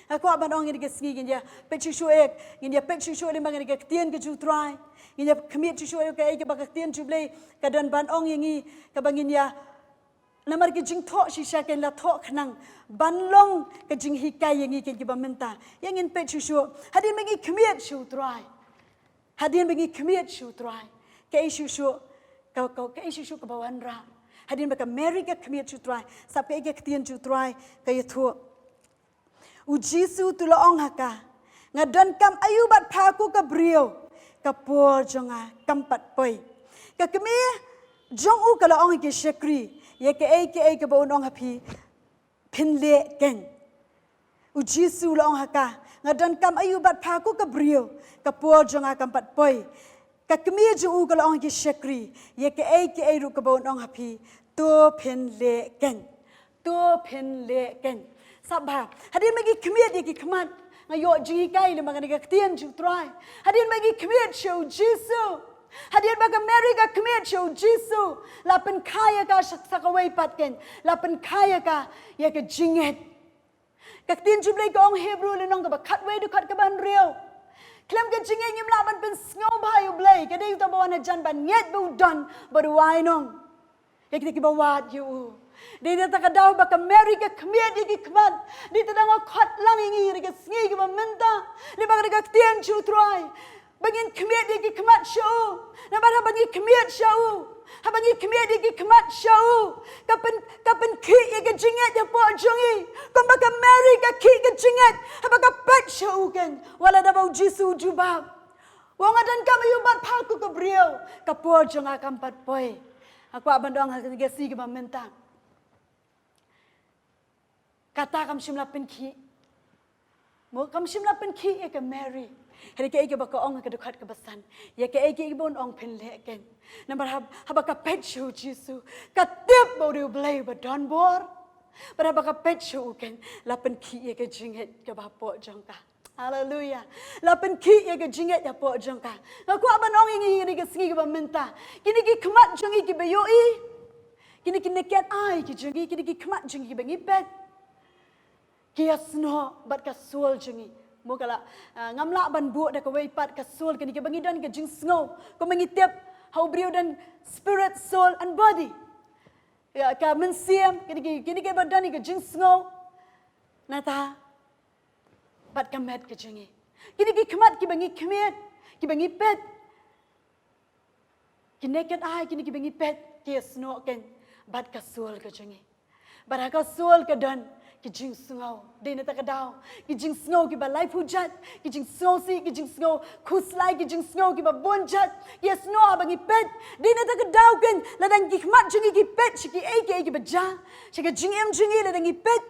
Nga kwah ban ong ïa kane ka sngi ngin ïa peit shuh shuh eh, ngin ïa peit shuh shuh lyngba kane ka ktien ka jong U Trai. Ngin ïa khmied shuh shuh ïa kaei kaba ka ktien jong U Blei ka don ban ong ïa ngi, kaba ngin ïa, namar ki jingthoh shisha keiñ la thoh khnang ban long ka jinghikai ïa ngi keiñ kiba mynta. Ïa ngin peit shuh shuh. Hadien ba ngi khmied sha U Trai, hadien ba ngi khmied sha U Trai, kaei shuh shuh ka, ka, kaei shuh shuh kaba wanrah? Hadien ba ka Mary ka khmied sha U Trai, sap kaei ka ktien jong U Trai ka ïathuh. U Jisu u la ong ha ka: Nga donkam aïu bad pha ko ka briew, ka por jong nga kam pat poi. Ka kmie jong u ka la ong ha ki shakri: Ïa kaei kaei kaba un ong ha phi, phin leh keiñ. U Jisu u la ong ha ka, nga donkam aïu bad pha ko ka briew, ka por jong nga kam pat poi. Ka kmie jong u ka la ong ha ki shakri, ïa kaei kaei ruh kaba un ong ha phi, to phin leh keiñ. To phin leh keiñ. Sngap bha, hadien ba ngi khmied ïa ki khmat, nga ïoh jinghikai lyngba kane ka ktien jong u Trai. Hadien ba ngi khmied sha u Jisu, hadien ba ka Mary ka khmied sha u Jisu, la pynkha ïa ka sa, sa kawei pat keiñ, la pynkha ïa ka ïa ka jingngeit. Ka ktien jong u Blei ka ong, Hebru lynnong kaba khatwei, dkhot kaba hynriew. Khlem ka jingngeit ngim lah ban pynsngewbha ïa u Blei. Ka dei uta uba wan hajan ban ngeit ba u don bad u ainong. Ïa kita kiba wad ïa u. Dei na kata ka daw ba ka Mary ka khmied ïa ki khmat. Dei na kata nga khot lang ïa ngi ha ka sngi kaba mynta, lyngba kane ka ktien jong u Trai, ba ngin khmied ïa ki khmat sha u. Namar haba ngi khmied sha u, haba ngi khmied ïa ki khmat sha u, ka pyn, ka pynkhih ïa ka jingngeit hapoh jong ngi, kumba ka Mary ka khih ka jingngeit haba ka peit sha u keiñ. Wat la da ba u Jisu u jubab, u ong, nga donkam aïu bad pha ko ka briew, ka por jong nga kam pat poi. Nga kwah ban ong ha kane ka sngi kaba mynta, kata kam shym la pynkhih. Mo, kam shym la pynkhih ïa ka Mary. Hynrei kaei kaba ka ong ha ka dkhot kaba san, ïa kaei kaei ba un ong phin leh keiñ. Namar hab, haba ka peit sha u Jisu, ka tip ba u dei u Blei uba don bor. Bad haba ka peit sha u keiñ, la pynkhih ïa ka jingngeit kaba hapoh jong ka. Haleluia. La pynkhih ïa ka jingngeit hapoh jong ka. Nga kwah ban ong ïa ngi ha kane ka sngi kaba mynta, kine ki khmat jong ngi kiba ïohi, kine ki naked eye ki jong ngi, kine ki khmat jong ngi kiba ngi peit, ki ïasnoh bad ka soul jong ngi. Mo, ka la, ah, ngam lah ban buh da kawei pat, ka soul, kane kaba ngi don ka jingsngew. Kumba ngi tip, ha u briew don spirit, soul and body. Ïa, ka mynsiem, kine ki, kine kiba don ïa ka jingsngew. Nangta bad ka met ka jong ngi. Kine ki khmat kiba ngi khmied, kiba ngi peit, ki naked eye, kine kiba ngi peit, ki ïasnoh keiñ bad ka soul ka jong ngi. Bad ha ka soul ka don ki jingsngew. Dei na kata ka daw, ki jingsngew kiba laiphew jait, ki jingsngewsih, ki jingsngew khuslai, ki jingsngew kiba bun jait, ki ïasnoh haba ngi peit. Dei na kata ka daw keiñ, lada ki khmat jong ngi ki peit sha kiei kiei kiba jia, sha ka jingim jong ngi, lada ngi peit,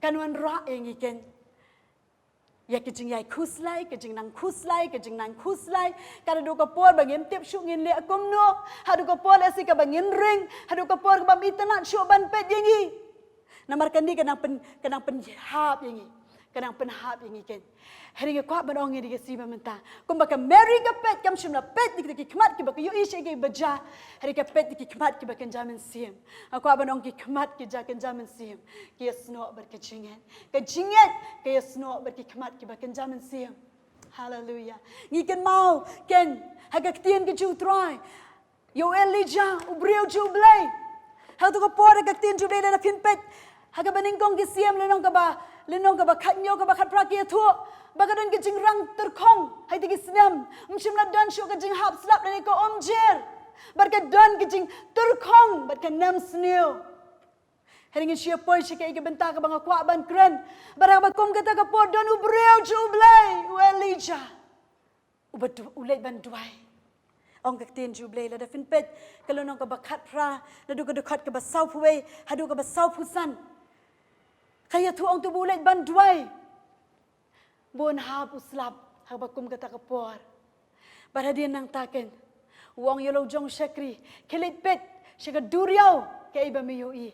kan wanrah ïa ngi keiñ ïa ka jingïai khuslai, ka jingnang khuslai, ka jingnang khuslai. Ka haduh ka por ba ngim tip shuh ngin leh kumno. Haduh ka por lehse kaba ngin ring, haduh ka por kaba ngim itynnad shuh ban peit ïa ngi. Namar kane ka nang pyn, ka nang pynhap ïa ngi, ka nang pynhap ïa ngi keiñ. Hynrei nga kwah ban ong ïa ngi ha ka sngi ba mynta, kumba ka Mary ka peit, kam shym la peit da kita ki khmat kiba ka ïohi sha kiei kiei ba jia. Hynrei ka peit da ki khmat kiba kynja mynsiem. Nga kwah ban ong, ki khmat ki jia kynja mynsiem, ki ïasnoh bad ka jingngeit. Ka jingngeit ka ïasnoh bad ki khmat kiba kynja mynsiem. Haleluia. Ngi kynmaw keiñ ha ka ktien ka jong u Trai ïa u Elijah, u briew jong u Blei. Ha kato ka por, ha ka ktien jong u Blei, lada phin peit ha kaba nyngkong Ki Siem lynnong kaba, lynnong kaba khathynñiew, kaba khatphra, ki ïathuh ba ka don ka jingrang tyrkhong ha kita ki snem. Ym shym la don shuh ka jinghap slap lane ka umjer. Bad ka don ka jingtyrkhong bad ka nemsniew. Hynrei ngin shu ïa poi sha kaei ka bynta kaba nga kwah ban kren. Bad ha kaba kum kata ka por don u briew jong u Blei, u Elijah, uba du-, u leit ban duwai. Ong ka ktien jong u Blei, lada phin peit ka lynnong kaba khatphra, naduh ka dkhot kaba sawphew wei haduh kaba sawphew san, ka ïathuh, ong, to ba u leit ban duwai ba un hap u slap ha kaba kum kata ka por. Bad hadien nangta keiñ, u ong ïa la u jong u shakri, khie leit peit sha ka duriaw kaei ba me ïohi.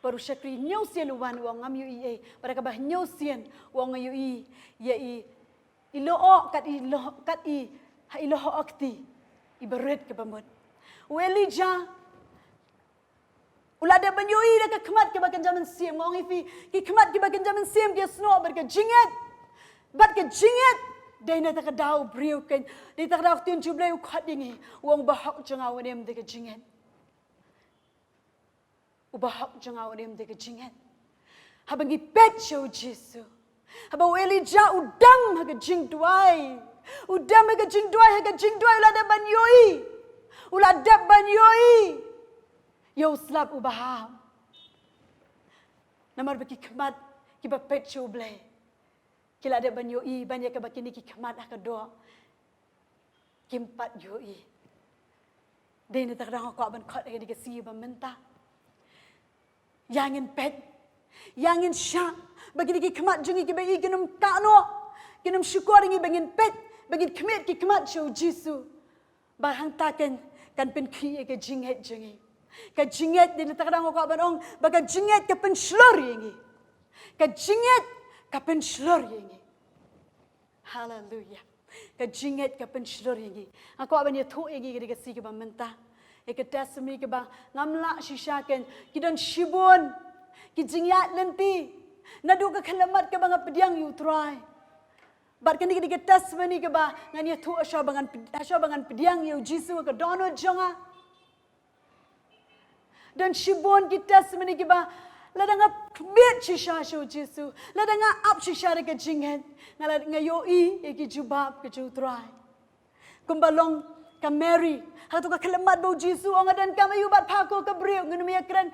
Bad u shakri hynñiew sien u wan, u ong, ngam ïohi ei. Bad ha kaba hynñiew sien u ong, nga ïohi ïa i, i lyoh, kat i lyoh, kat i, ha i lyoh kti iba rit kaba mut. U Elijah u la dep ban ïohi da ka khmat kaba kynja mynsiem. Nga ong ïa phi, ki khmat kiba kynja mynsiem ki ïasnoh bad ka jingngeit. Bad ka jingngeit, dei na kata ka daw u briew keiñ, dei na kata ka daw ka ktien jong u Blei u khot ïa ngi, u ong, u bahok jong nga un im da ka jingngeit. U bahok jong nga un im da ka jingngeit. Haba ngi peit sha u Jisu. Haba u Elijah u dem ha ka jingduwai. U dem ha ka jingduwai, ha ka jingduwai u la dep ban ïohi. U la dep ban ïohi ïa u slap uba hap. Namar ba ki khmat kiba peit sha u Blei ki la dep ban ïohi, ban ïa kaba kine ki khmat ha ka doh kim pat ïohi. Dei na kata ka daw nga kwah ban khot ïa ngi ha ka sngi ba mynta. Ïa ngin peit Ïa ngin shah ba kine ki khmat jong ngi kiba i kin ym kah noh, kin ym shukor ïa ngi ba ngin peit, ba ngin khmih ki khmat sha u Jisu. Ba hangta kan, kan pynkhih ïa ka jingngeit jong ngi. Ka jingngeit, dei na kata ka daw nga kwah ban ong ba ka jingngeit ka pynshlur ïa ngi. Ka jingngeit ka pynshlur ïa ngi. Haleluya. Ka jingngeit ka pynshlur ïa ngi. Nga kwah ban ïathuh ïa ngi ka dei ka sngi kaba mynta, ïa ka testimony kaba ngam lah shisha, kan, ki don shibun ki jingïaid lynti naduh ka khyllipmat kaba nga pdiang ïa u Trai. Bad kane ka dei ka testimony kaba ngan ïathuh hashuwa ba ngan pd-, hashuwa ba ngan pdiang ïa u Jisu ha ka dohnud jong nga. Don shibun ki testimony kiba lada nga khmih shisha sha u Jisu, lada nga ap shisha da ka jingngeit, nga la, nga ïohi ïa ki jubab ka jong u Trai. Kumba long ka Mary, ha kato ka khyllipmat ba u Jisu u ong, nga donkam aïu bad pha ko ka briew, ngin ym ïakren,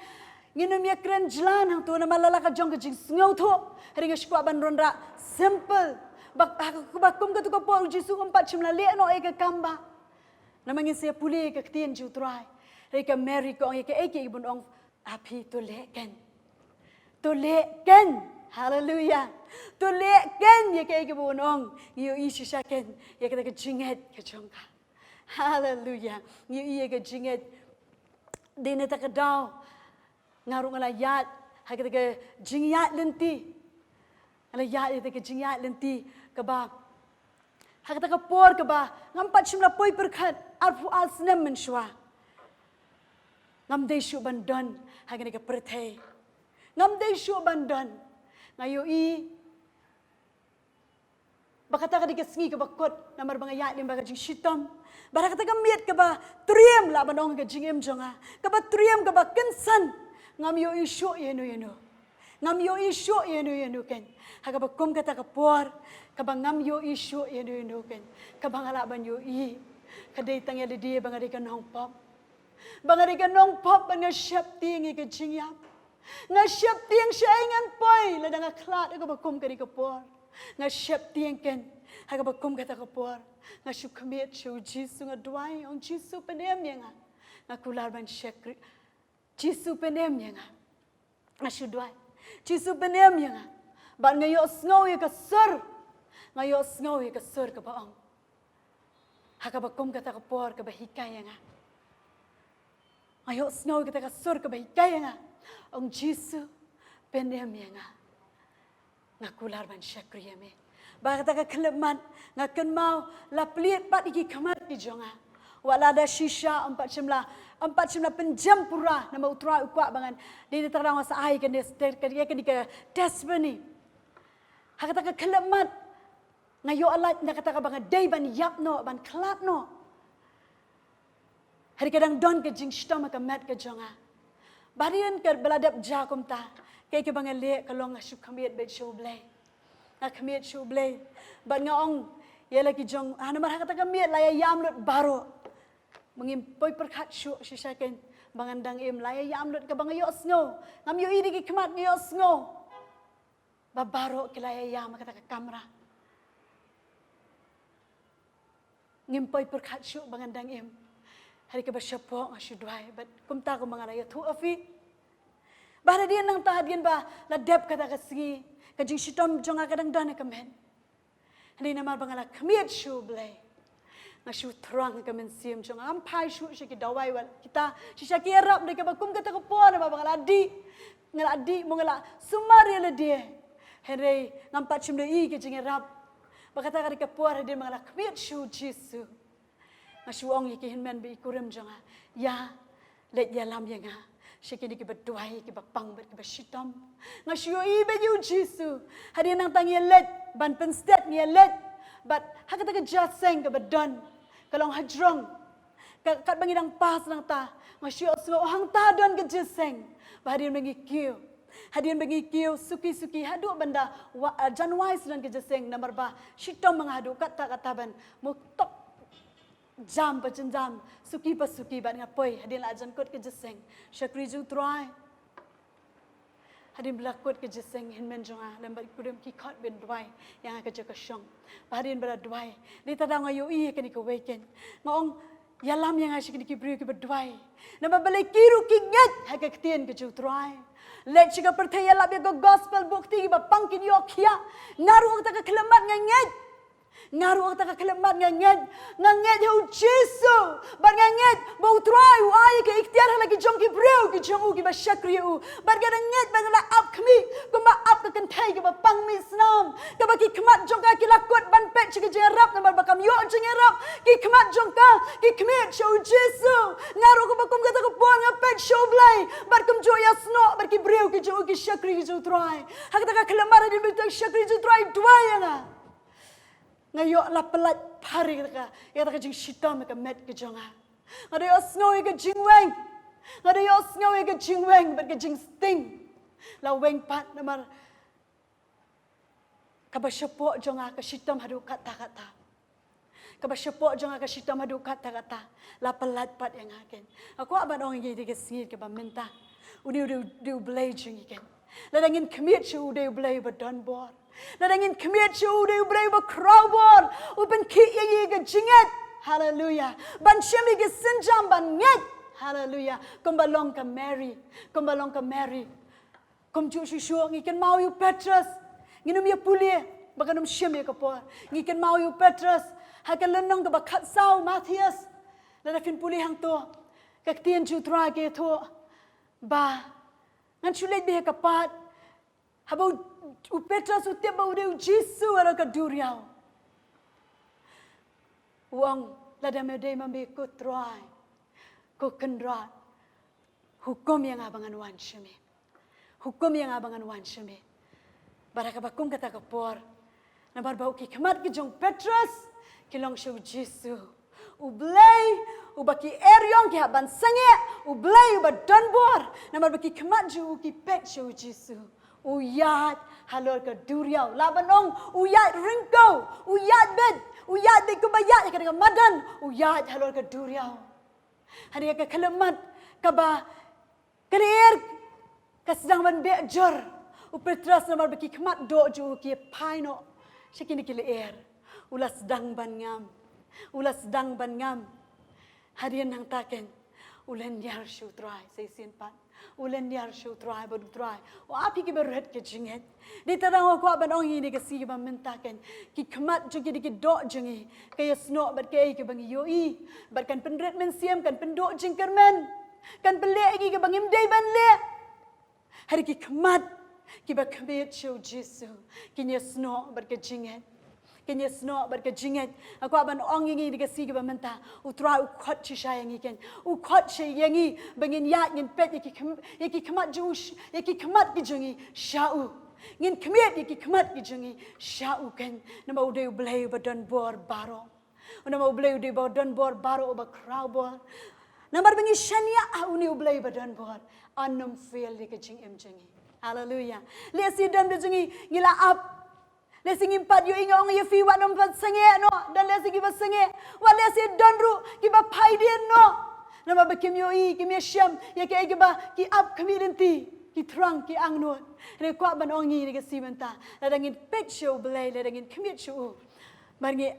ngin ym ïakren jlan hangto namar la la ka jong ka jingsngewthuh. Hynrei nga shu kwah ban wanrah simple. Ba, ha, ba kum kato ka por u Jisu um pat shym la leh noh ïa ka kam ba. Namar ngin sa ïa pule ïa ka ktien jong u Trai. Hynrei ka Mary ka ong ïa kaei kaei ba un ong, a phi, to leh kein. To leh kein. Haleluya. To leh kein ïa kaei kaei ba un ong. Ngi ïohi shisha kein ïa kata ka jingngeit ka jong ka. Haleluya. Ngi ïohi ïa ka jingngeit. Dei na kata ka daw nga ruh nga la ïaid ha kata ka jingïaid lynti. Nga la ïaid ha kata ka jingïaid lynti kaba, ha kata ka por kaba ngam pat shym la poi pyrkhat, arphew ar snem mynshuwa ngam dei shuh ban don ha kane ka pyrthei. Ngam dei shuh ban don. Nga ïohi ba kata ka dei ka sngi kaba kut namar ba nga ïaid lyngba ka jingshitom. Bad ha kata ka miet kaba triem, lah ban ong, ka jingim jong nga, kaba triem, kaba kynsan, ngam ïohi shuh ïano ïano. Ngam ïohi shuh ïano ïano kein. Ha kaba kum kata ka por kaba ngam ïohi shuh ïano ïano kein, kaba nga lah ban ïohi ka dei tang ïa lade ba nga dei ka nongpop. Ba nga dei ka nongpop bad nga sheptieng ïa ka jingïap. Nga sheptieng shaei ngan poi lada nga khlad ha kaba kum kane ka por. Nga sheptieng kein ha kaba kum kata ka por. Nga shu khmih sha u Jisu, nga duwai, ong, Jisu, pynim ïa nga. Nga kular ban shakri. Jisu, pynim ïa nga. Nga shu duwai, Jisu, pynim ïa nga. Bad nga ïohsngew ïa ka sur. Nga ïohsngew ïa ka sur kaba ong, ha kaba kum kata ka por, kaba hikai ïa nga. Nga ïohsngew ïa kata ka sur kaba hikai ïa nga. Ong, Jisu, pynim ïa nga. Nga kular ban shakri ïa me. Bad kata ka khyllipmat nga kynmaw la plied pat ïa ki khmat ki jong nga. Wat lada shisha ym pat shym la, ym pat shym la pynjem pura namar u Trai u kwah ba ngan, dei na kata ka daw nga sa ai kane, kane, kane ka testimony. Ha kata ka khyllipmat nga ïoh lait na kata kaba nga dei ban ïap noh, ban khlad noh. Hynrei ka dang don ka jingshitom ha ka met ka jong nga. Bad hadien kaba la dep jia kumta, kaei kaba nga leh ka long nga shu khmih beit sha U Blei. Nga khmih sha U Blei. Bad nga ong ïa la ki jong, ha, namar ha kata ka miet la ïa ïam lut baroh. Ngim poi pyrkhat shuh shisha kein ba ngan dang im, la ïa ïam lut, kaba nga ïohsngew. Ngam ïohi da ki khmat, nga ïohsngew ba baroh ki la ïa ïam ha kata ka kamra. Ngim poi pyrkhat shuh ba ngan dang im. Hynrei kaba shapoh nga shu duwai bad kumta kumba nga la ïathuh ha phi. Bad hadien nangta, hadien ba la dep kata ka sngi, ka jingshitom jong nga ka dang don ha ka met. Hynrei namar ba nga la khmih sha U Blei, nga shu thrang ha ka mynsiem jong nga, ngam phai shuh sha ki dawai, wat kita shisha ki ïarap, dei kaba kum kata ka por namar ba nga la dih, nga la dih, mo nga la sumar ïa lade. Hynrei ngam pat shym da i ka jingïarap. Bad kata ka dei ka por hadien ba nga la khmih sha U Jisu. Nga shu ong ïa ki hynmen bad ki kurim jong nga, ïa leit ïalam ïa nga sha kine kiba duwai, kiba pang bad kiba shitom. Nga shu ïohi bad ïa U Jisu. Hadien nangta ngi ïa leit ban pynstet, ngi ïa leit. Bad ha kata ka jingïaseng kaba don, ka long hajrong. Ka, katba ngi dang pass nangta, nga shu ïohsngew hangta don ka jingïaseng. Bad hadien ba ngi kiew, hadien ba ngi kiew suki suki haduh ban da wa, ah, jan wai sdang ka jingïaseng, namar ba shitom ma nga haduh katta katta ban mut tok jam pa jam, suki pa suki, bad nga poi hadien la jan kut ka jingïaseng. Shakri U Trai. Hadien ba la kut ka jingïaseng, hynmen jong nga lem bad ki kurim ki khot ban duwai ïa nga ka jaka shong. Bad hadien ba la duwai, dei ta daw nga ïohi ïa kane kawei kein. Nga ong, Ïalam ïa nga sha kine ki briew kiba duwai. Namar balei ki ruh ki ngeit ha ka ktien ka jong u Trai. Leit sha ka pyrthei ïalap ïa ka gospel, buh kti kiba pang kin ïoh khiah. Nga ruh ha kata ka khyllipmat nga ngeit. Nga ruh ha kata ka khyllipmat nga ngeit. Nga ngeit ha u Jisu. Bad nga ngeit ba u Trai u ai ïa ka iktiar ha la ki jong ki briew ki jong u kiba shakri ïa u. Bad nga dang ngeit ba nga la ap khmih kumba ap ka kynthei kaba pang mih snam, kaba ki khmat jong ka ki la kut ban peit sha ka jingïarap namar ba kam ïoh jingïarap. Ki khmat jong ka, ki khmih sha u Jisu. Nga ruh kumba kum kata ka por nga peit sha u Blei bad kumjuh ïasnoh bad ki briew ki jong u, ki shakri ki jong u Trai. Ha kata ka khyllipmat hadien ba ki shakri jong u Trai duwai ïa nga, nga ïoh la pyllait phar ïa kata ka, ïa kata ka jingshitom ha ka met ka jong nga. Nga da ïohsngew ïa ka jingweng. Nga da ïohsngew ïa ka jingweng bad ka jingsting. La weng pat namar kaba shapoh jong nga ka shitom haduh katta katta. Kaba shapoh jong nga ka shitom haduh katta katta. La pyllait pat ïa nga ken. Nga kwah ban ong ïa ngi ha kine ki sngi kiba mynta, une u dei, u dei u Blei jong ngi ken. Lada ngin khmih sha u, u dei u Blei uba don bor. Lada ngin khmih sha u, u dei u Blei uba khraw bor, u pynkhih ïa ngi ka jingngeit. Haleluya. Ban shim ïa ki sienjam ban ngeit. Haleluya. Kumba long ka Mary, kumba long ka Mary. Kumjuh shuh shuh ngi kynmaw ïa u Petros. Ngin ym ïa pule ba kan ym shim ïa ka por. Ngi kynmaw ïa u Petros ha ka lynnong kaba khatsaw, Mathaios. Lada phin pule hangto, ka ktien jong u Trai ka ïathuh ba ngan shu leit beit ha ka pat. Haba u, u Petros u tip ba u dei u Jisu halor ka duriaw, u ong, lada me dei ma me, ko Trai, ko Kynrad, hukum ïa nga ba ngan wan sha me. Hukum ïa nga ba ngan wan sha me. Bad ha kaba kum kata ka por, namar ba u, ki khmat ki jong u Petros ki long sha u Jisu, u Blei uba ki eriong ki hap ban sangeh, u Blei uba don bor. Namar ba ki khmat jong u ki peit sha u Jisu, u ïaid halor ka duriaw. Lah ban ong u ïaid ryngkew, u ïaid beit, u ïaid beit kumba ïaid ha kane ka madan, u ïaid halor ka duriaw. Hadien ka khyllipmat kaba ka lyer ka sdang ban beh jur, u Petros namar ba ki khmat doh jong u ki phai noh sha kine ki lyer, u la sdang ban ngam. U la sdang ban ngam. Hadien nangta ken u lynñiar sha u Trai sa shisien pat. U lynñiar sha u Trai bad u Trai u ap ïa ki barit ka jingngeit. Dei tang nga kwah ban ong ïa ngi ha kine ki sngi kiba mynta ken, ki khmat jong ngi, ki doh jong ngi, ka ïasnoh bad kaei kaba ngi ïohi. Bad kan pynrit mynsiem, kan pynduh jingkyrmen, kan pynleh ïa ngi kaba ngim dei ban leh. Hynrei ki khmat kiba khmih sha u Jisu, kin ïasnoh bad ka jingngeit. Kin ïasnoh bad ka jingngeit. Nga kwah ban ong ïa ngi ha kine ki sngi kiba mynta, u Trai u khot shisha ïa ngi ken. U khot shisha ïa ngi ba ngin ïaid, ngin peit ïa ki khm-, ïa ki khmat jong u sh-, ïa ki khmat ki jong ngi sha u. Ngin khmih ïa ki khmat ki jong ngi sha u ken. Namar u dei u Blei uba don bor baroh. Namar u Blei u dei uba don bor baroh, uba khraw bor. Namar ba ngi shaniah ha une u Blei uba don bor, un ym fail ïa ka jingim jong ngi. Haleluya. Lehse don de jong ngi ngi la ap. Lehse ngim pat ïohi, nga ong ïa phi, wat nym pat sangeh noh. Don lehse kiba sangeh. Wat lehse don ruh kiba phai dien noh. Namar ba kim ïohi, kim ïashem ïa kaei kaba ki ap khmih lynti, ki thrang, ki angnud. Hynrei kwah ban ong ïa ngi ha kine ki sngi mynta, lada ngin peit sha u Blei, lada ngin khmih sha u, bad ngi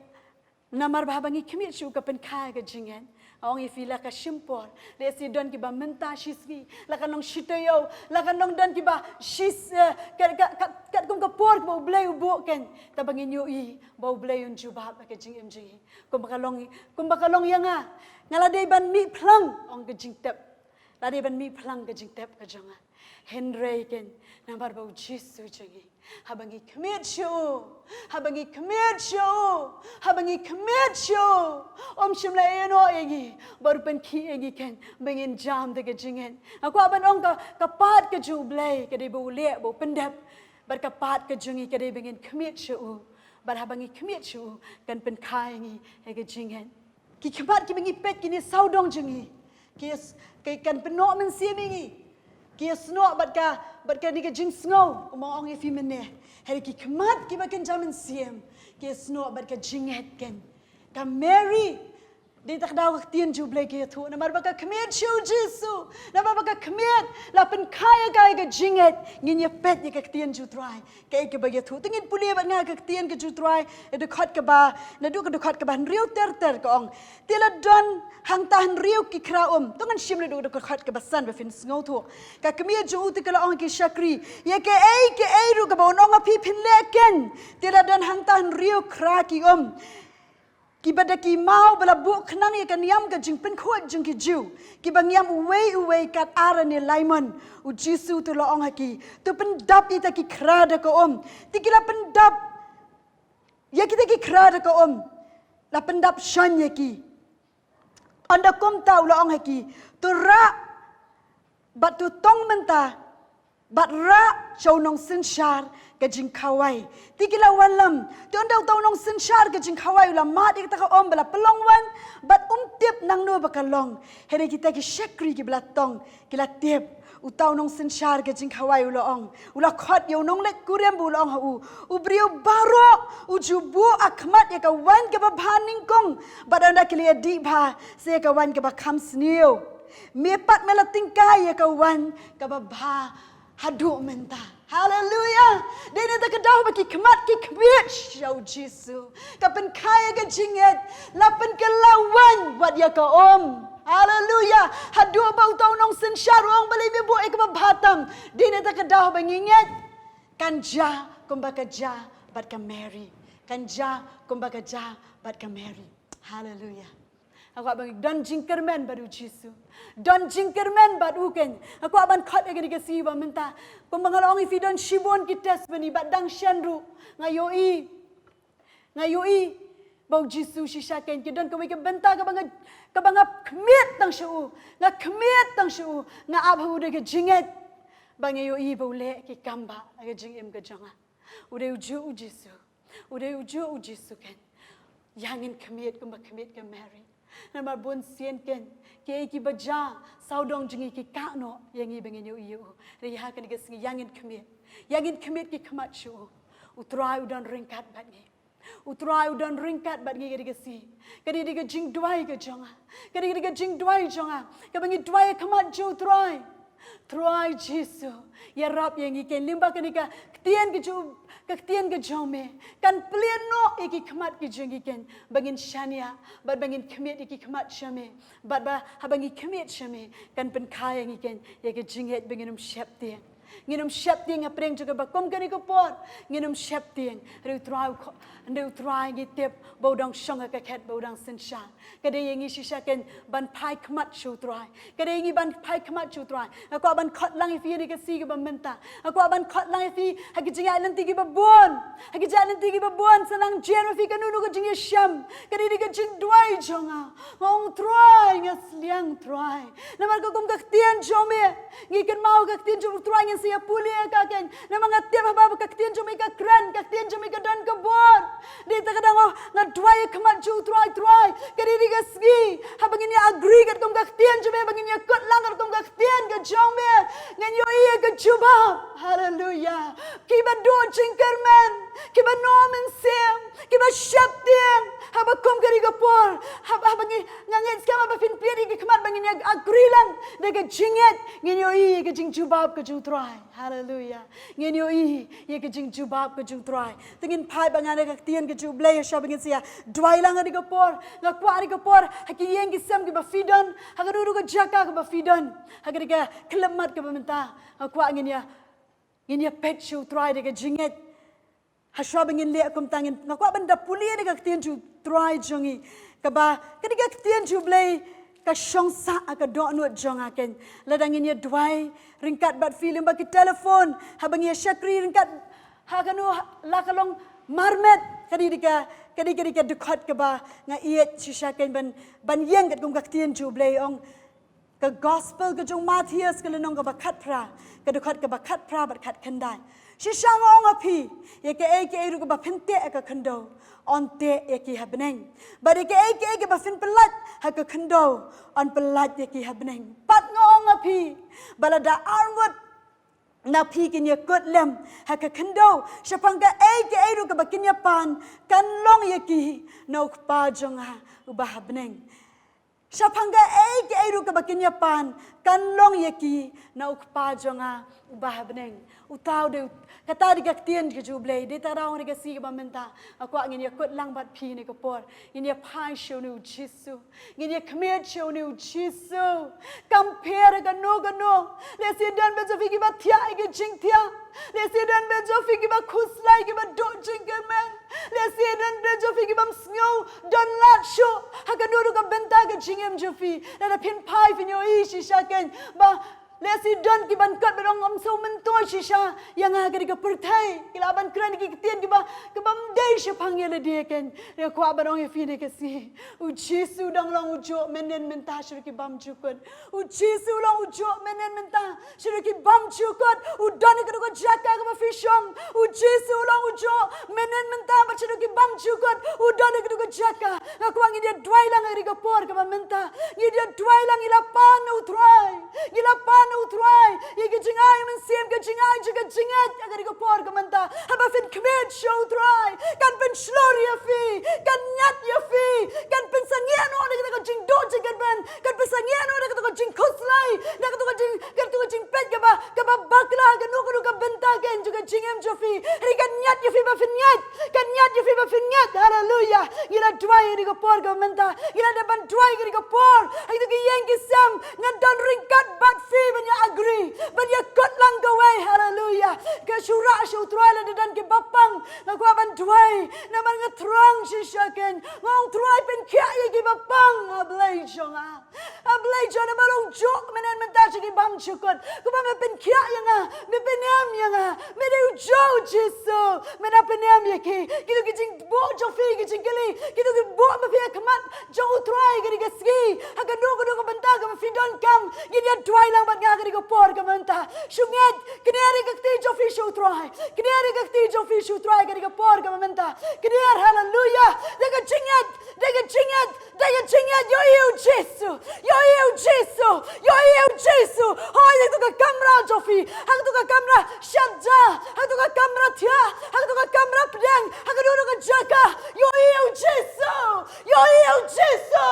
Namar ba haba ngi khmih sha u ka pynkha ïa ka jingngeit. Nga ong ïa phi, la ka shim por. Lehse don kiba mynta shisngi, la kan long shi taïew, la kan long don kiba shi s-, eh, ka, ka, ka, katkum ka por kaba u Blei u buh ken. Tangba ngin ïohi ba u Blei un jubab ïa ka jingim jong ngi. Kumba ka long, kumba ka long ïa nga. Nga la dei ban mih phlang, ong ka jingtep. La dei ban mih phlang ka jingtep ka jong nga. Hynrei ken, namar ba u Jisu jong ngi, haba ngi khmih sha u, haba ngi khmih sha u, haba ngi khmih sha u, um shym la ïehnoh ïa ngi, bad u pynkhih ïa ngi ken ba ngin jam da ka jingngeit. Nga kwah ban ong ka, ka part ka jong u Blei ka dei ba u leh, ba u pyndep. Bad ka part ka jong ngi ka dei ba ngin khmih sha u. Bad haba ngi khmih sha u, kan pynkha ïa ngi ïa ka jingngeit. Ki khmat kiba ngi peit, kine sawdong jong ngi, ki s-, ki kan pynnoh mynsiem ïa ngi. Ki ïasnoh bad ka, bad kane ka jingsngew, kumba nga ong ïa phi mynne. Hynrei ki khmat kiba kynja mynsiem, ki ïasnoh bad ka jingngeit ken. Ka Mary, Dei ta ka daw ka ktien jong U Blei ka ïathuh, namar ba ka khmied sha U Jisu, namar ba ka khmied la pynkha ïa ka, ïa ka jingngeit. Ngin ïa peit ïa ka ktien jong U Trai kaei kaba ka ïathuh. Te ngin pule bad nga ka ktien ka jong U Trai, ïa dkhot kaba, naduh ka dkhot kaba hynriew ter ter ka ong: Te la don hangta hynriew ki khra um. To ngan shim naduh ka dkhot kaba san ba phin sngewthuh. Ka khmied jong u te ka la ong ha ki shakri: Ïa kaei kaei ruh kaba un ong ha phi phin leh keiñ. Te la don hangta hynriew khra ki um, kiba da ki maw ba la buh khnang ïa ka niam ka jingpynkhuid jong ki Jiw, kiba ngiam uwei uwei kat ar ne lai mon. U Jisu te u la ong ha ki: To pyndap ïa kita ki khra da ka um. Te ki la pyndap ïa kita ki khra da ka um, la pyndap shon ïa ki. Ynda kumta u la ong ha ki: To rah bad to tong mynta bad rah sha u nongsynshar ka jingkhawai. Te ki la wallam. Te ynda uta u nongsynshar ka jingkhawai u la mad ïa kata ka um ba la pynlong wan bad um tip nangno ba ka long. Hynrei kita ki shakri kiba la tong ki la tip. Uta u nongsynshar ka jingkhawai u la ong, u la khot ïa u nongleit kurim bad u la ong ha u: U briew baroh u ju buh ha khmat ïa ka waiñ kaba bha nyngkong, bad ynda ki la ïa dih bha sa ïa ka waiñ kaba kham sniew. Me pat me la tyngkai ïa ka waiñ kaba bha haduh mynta. Haleluya. Dei na kata ka daw ba ki khmat ki khmied sha U Jisu, ka pynkha ïa ka jingngeit, la pynkylla waiñ wat ïa ka um. Haleluya. Haduh ba uta u nongsynshar u ong: Balei me buh ïa kaba bha tam? Dei na kata ka daw ba ngi ngeit kan jia kumba ka jia bad ka Mary. Kan jia kumba ka jia bad ka Mary. Haleluya. Nga kwah ba ngi don jingkyrmen bad U Jisu. Don jingkyrmen bad u keiñ. Nga kwah ban khot ïa kane ka sngi ba mynta, kumba nga la ong ïa phi, don shibun ki testimony bad dang shen ruh nga ïohi, nga ïohi ba U Jisu shisha keiñ. Ki don kawei ka bynta kaba nga, kaba nga khmied tang sha u. Nga khmied tang sha u. Nga ap ha u da ka jingngeit ba nga ïohi ba u leh ki kam ba ha ka jingim ka jong nga. U dei u juh U Jisu. U dei u juh U Jisu keiñ. Ïa ngin khmied kumba khmied ka Mary. Namar bun sien keiñ kiei kiba jia sawdong jong ngi ki kah noh ïa ngi ba ngin ïohi ïa u. Hynrei ha kane ka sngi ïa ngin khmied. Ïa ngin khmied ki khmat sha u. U Trai u don ryngkat bad ngi. U Trai u don ryngkat bad ngi ha kane ka sngi. Kane dei ka jingduwai ka jong nga. Kane dei ka jingduwai jong nga, kaba ngi duwai ha khmat jong U Trai. Trai Jisu, ïarap ïa ngi keiñ lyngba kane ka ktien ka jong, ka ktien ka jong me. Kan plie noh ïa ki khmat ki jong ngi keiñ ba ngin shaniah bad ba ngin khmied ïa ki khmat sha me. Bad ba haba ngi khmied sha me kan pynkha ïa ngi keiñ ïa ka jingngeit ba ngin ym sheptieng. Ngin ym sheptieng hapdeng jong kaba kum kane ka por. Ngin ym sheptieng. Hynrei U Trai u kho-, hynrei U Trai ngi tip ba u dang shong ha ka khet ba u dang synshar. Ka dei ïa ngi shisha keiñ ban phai khmat sha U Trai. Ka dei ïa ngi ban phai khmat sha U Trai. Nga kwah ban khot lang ïa phi ha kane ka sngi kaba mynta. Nga kwah ban khot lang ïa phi ha ki jingïaid lynti kiba bun. Ha ki jingïaid lynti kiba bun, sa nang jia ma phi kano kano ka jingïashem. Ka dei ka jingduwai jong nga. Nga ong Trai, nga sliang Trai. Namar ka kum ka ktien jong me, ngi kynmaw ka ktien jong U Trai, ngin sa ïa pule ïa ka keiñ. Namar nga tip haba ka ktien jong me ka kren, ka ktien jong me ka don ka bor. Dei ta ka daw nga duwai ha khmat jong U Trai, Trai. Ka dei ka sngi haba ngin ïa agree katkum ka ktien jong me, ba ngin ïa kut lang katkum ka ktien ka jong me, ngin ïohi ïa ka jubab. Haleluya. Kiba duh jingkyrmen, kiba nym mynsiem, kiba sheptieng, haba kum kane ka por, haba, haba ngi, nga ngeit skhem haba phin plie ïa ki khmat ba ngin ïa agree lang da ka jingngeit, ngin ïohi ïa ka jingjubab ka jong U Trai. Haleluya. Ngin ïohi ïa ka jingjubab ka jong U Trai. Te ngin phai bad nga na ka ktien ka jong U Blei, sha ba ngin sa ïa duwai lang ha kane ka por. Nga kwah ha kane ka por, ha ki ïing ki sem kiba phi don, ha kano kano ka jaka kaba phi don, ha kane ka khyllipmat kaba mynta, nga kwah ngin ïa, ngin ïa peit sha U Trai da ka jingngeit. Hashwa ba ngin leh kumta, ngin, nga kwah ban da pule da ka ktien jong U Trai jong ngi. Kaba, kane ka ktien jong U Blei ka shong sah ha ka dohnud jong nga keiñ. Lada ngin ïa duwai ryngkat bad phi lyngba ki telephone, haba ngi ïa shakri ryngkat ha kano, la ka long marmet, ka dei ka, ka dei ka dkhot kaba nga ïeit shisha keiñ ban, ban ïeng katkum ka ktien jong U Blei, ong ka Gospel ka jong u Mathaios, ka lynnong kaba khatphra, ka dkhot kaba khatphra bad khatkhyndai. Shisha nga ong ha phi, ïa kaei kaei ruh kaba phin teh ha ka khyndew, yn teh ïa ki ha bneng. Bad ïa kaei kaei kaba phin pyllait ha ka khyndew, yn pyllait ïa ki ha bneng. Bad nga ong ha phi, ba lada arngut na phi kin ïa kut lem ha ka khyndew shaphang kaei kaei ruh kaba kin ïa pan, kan long ïa ki na U Kpa jong nga uba ha bneng. Shaphang kaei kaei ruh kaba kin ïa pan, kan long ïa ki na u Kpa jong nga uba ha bneng. Uta u dei, kata dei ka ktien ka jong U Blei. Dei tang da ong ha kane ka sngi kaba mynta, nga kwah ngin ïa kut lang bad phi ha kane ka por. Ngin ïa phai sha une U Jisu. Ngin ïa khmied sha une U Jisu. Kam pher ha kano kano. Lehse don bynta jong phi kiba thiah ïa ki jingthiah. Lehse don bynta jong phi kiba khuslai, kiba duh jingkyrmen. Lehse don bynta jong phi kibym sngew don lad shuh ha kano kano ka bynta ka jingim jong phi. Lada phin phai phin ïohi shisha kein ba lehse don kiban kut ban ong, ym sngewmyntoi shisha ïa nga ha kane ka pyrthei. Ki lah ban kren ki ktien kiba, kibym dei shaphang ïa lade kein. Nga kwah ban ong ïa phi ha kane ka sngi, U Jisu u dang long ujuh mynhynnin mynta sha ruh ki bymjukut. U Jisu u long ujuh mynhynnin mynta sha ruh ki bymjukut. U don ha kano ka jaka kaba phi shong, U Jisu u long ujuh mynhynnin mynta bad sha ruh ki bymjukut. U don ha kano ka jaka. Nga kwah ngin ïa duwai lang ha kane ka por kaba mynta. Ngin ïa duwai lang, ngi la pan na U Trai. Ngi la pan na U Trai ïa ka jingai mynsiem, ka jingai jong ka jingngeit ha kane ka por kaba mynta. Haba phin khmied sha U Trai, kan pynshlur ïa phi, kan ñiad ïa phi, kan pynsangeh noh na kata ka jingduh jingkyrmen, kan pynsangeh noh na kata ka jingkhuslai, na kata ka jing, kata ka jingpeit kaba, kaba bakla ha kano kano ka bynta kein jong ka jingim jong phi. Hynrei kan ñiad ïa phi ba phin ngeit, kan ñiad ïa phi ba phin ngeit. Haleluya. Ngi la duwai ha kane ka por kaba mynta. Ngi la dep ban duwai ha kane ka por. Ha kito ki ïing ki sem, ngan don ryngkat bad phi ban ïa agree, ban ïa kut lang kawei. Haleluya. Ka shu rah sha U Trai lada don kiba pang. Nga kwah ban duwai namar nga thrang shisha kein. Nga ong, Trai, pynkhiah ïa kiba pang, A Blei jong nga. A Blei jong nga, namar u long ujuh mynhynnin mynta sha ki bymjukut. Kumba me pynkhiah ïa nga, me pynim ïa nga. Me dei ujuh, Jisu. Me da pynim ïa ki. Kito ki jingbuh jong phi, ki jingkylli, kito ki buh ba phi ha khmat jong U Trai ha kane ka sngi. Ha kano kano ka bynta kaba phi donkam, ngin ïa duwai lang bad nga ha kane ka por kaba mynta. Shu ngeit, kner ïa ka kti jong phi sha U Trai. Kner ïa ka kti jong phi sha U Trai ha kane ka por kaba mynta. Kner, haleluya. Da ka jingngeit, da ka jingngeit, da ka jingngeit, ïohi ïa U Jisu. Ïohi ïa U Jisu. Ïohi ïa U Jisu. Hooid, ha kato ka kamra jong phi, ha kato ka kamra shet ja, ha kato ka kamra thiah, ha kato ka kamra pdeng, ha kano kano ka jaka, ïohi ïa U Jisu. Ïohi ïa U Jisu.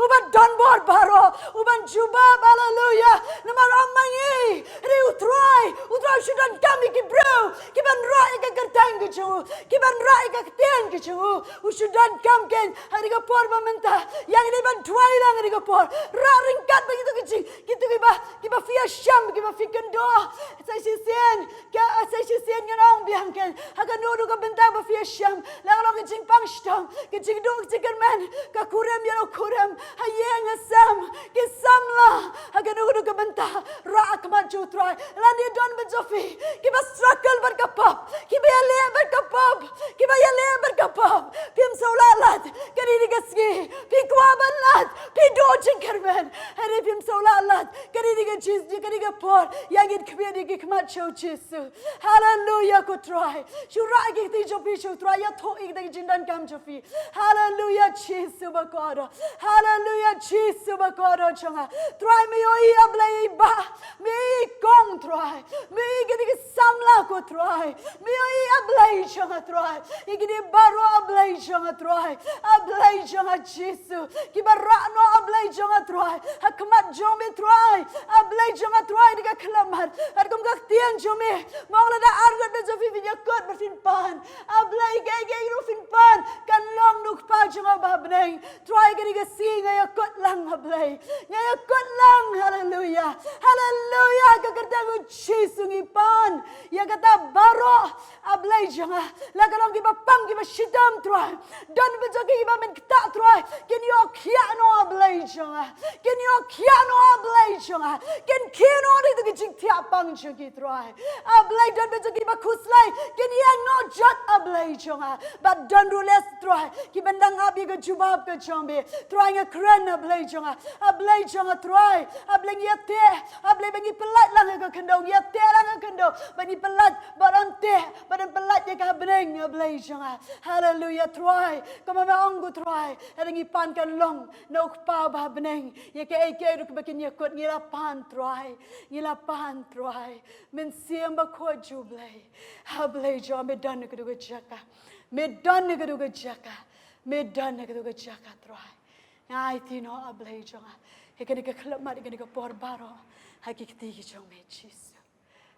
Uba don bor baroh, uban jubab, haleluya. Namar ym ma ngi, hynrei U Trai, U Trai u shu donkam ïa ki briew kiban rah ïa ka kyrteng ka jong u, kiban rah ïa ka ktien ka jong u. U shu donkam kein ha kane ka por ba mynta. Ïa ngi dei ban duwai lang ha kane ka por. Rah ryngkat bad kito ki jing, kito kiba, kiba phi ïashem, kiba phi kynduh. Sa shisien, ka, sa shisien ngan ong biang kein, ha kano kano ka bynta ba phi ïashem, la ka long ka jingpang shitom, ka jingduh, ka jingkyrmen, ka kurim ïa la u kurim, ha ïing ha sem, ki samla, ha kano kano ka bynta, rah ha khmat jong U Trai. Lane don bynta jong phi kiba struggle bad ka pop, kiba ïaleh bad ka pop, kiba ïaleh bad ka pop. Phim sngewlah lad, kane dei ka sngi. Phi kwah ban lad, phi duh jingkyrmen, hynrei phim sngewlah lad. Kane dei ka jing, kane dei ka por. Ïa ngin khmied ïa ki khmat sha U Jisu. Haleluya, ko Trai. Shu rah ïa ki kti jong phi sha U Trai, ïathuh ïa kita ki jingdonkam jong phi. Haleluya, Jisu bakordor. Haleluya, Jisu bakordor jong nga. Trai, me ïohi, A Blei, i bah, me ïohi i kong, Trai. Me ïohi kine ki samla, ko Trai. Me ïohi, A Blei jong nga, Trai. Ïa kine baroh, A Blei jong nga, Trai. A Blei jong nga, Jisu. Kiba rah noh, A Blei jong nga, Trai, ha khmat jong me, Trai. A Blei jong nga, Trai, da ka khyllipmat. Katkum ka ktien jong me, ma ong lada ar ngut na jong phi phin ïakut bad phin pan, A Blei, kaei kaei ruh phin pan, kan long na U Kpa jong nga uba ha bneng. Trai, kane ka sngi nga ïakut lang, A Blei. Nga ïakut lang, haleluya. Haleluya, ha ka kyrteng U Jisu ngi pan ïa kata baroh, A Blei jong nga. La ka long kiba pang, kiba shitom, Trai. Don bynta jong ki kiba men ktah, Trai. Kin ïoh khiah noh, A Blei jong nga. Kin ïoh khiah noh, A Blei jong nga. Kin khie noh na kito ki jingthiah pang jong ki, Trai. A Blei, don bynta jong ki kiba khuslai. Kin ïeng noh jot, A Blei jong nga. Bad don ruh lehse, Trai, kiban dang ap ïa ka jubab ka jong me. Trai, nga kren, A Blei jong nga. A Blei jong nga, Trai. A Blei, ngi ïateh, A Blei, ba ngi pyllait lang ïa ka khyndew. Ngi ïateh lang ïa ka khyndew ba ngi pyllait, ba don teh, ba don pyllait ïa ka ha bneng, A Blei jong nga. Haleluya, Trai. Kumba me ong, ko Trai, lada ngi pan, kan long na U Kpa uba ha bneng. Ïa kaei kaei ruh kaba kin ïakut, ngi la pan, Trai. Ngi la pan, Trai. Mynsiem Bakhuid jong U Blei. A Blei jong nga, me don ha kata ka jaka. Me don ha kata ka jaka. Me don ha kata ka jaka, Trai. Nga aiti noh, A Blei jong nga, ïa kane ka khyllipmat, ïa kane ka por baroh ha ki kti ki jong me, Jisu.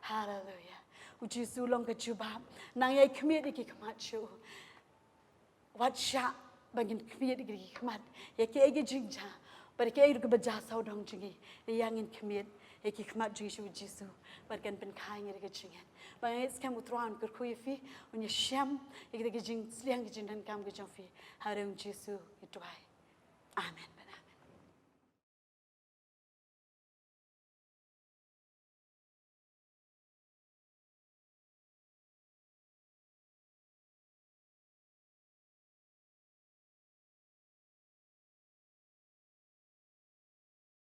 Haleluya. U Jisu u long ka jubab. Nang ïai khmied ïa ki khmat sha u. Wat shah ba ngin khmied ïa ki khmat ïa kiei ki jingjia bad ïa kiei ruh kiba jia sawdong jong ngi. Ïa ngin khmied ïa ki khmat jong ngi sha u Jisu bad kan pynkha ïa ngi da ka jingngeit. Ba nga ngeit skhem U Trai un kyrkhu ïa phi, un ïashem ïa kita ki jingsliang, ki jingdonkam ki jong phi. Ha u Jisu ngi duwai. Amen.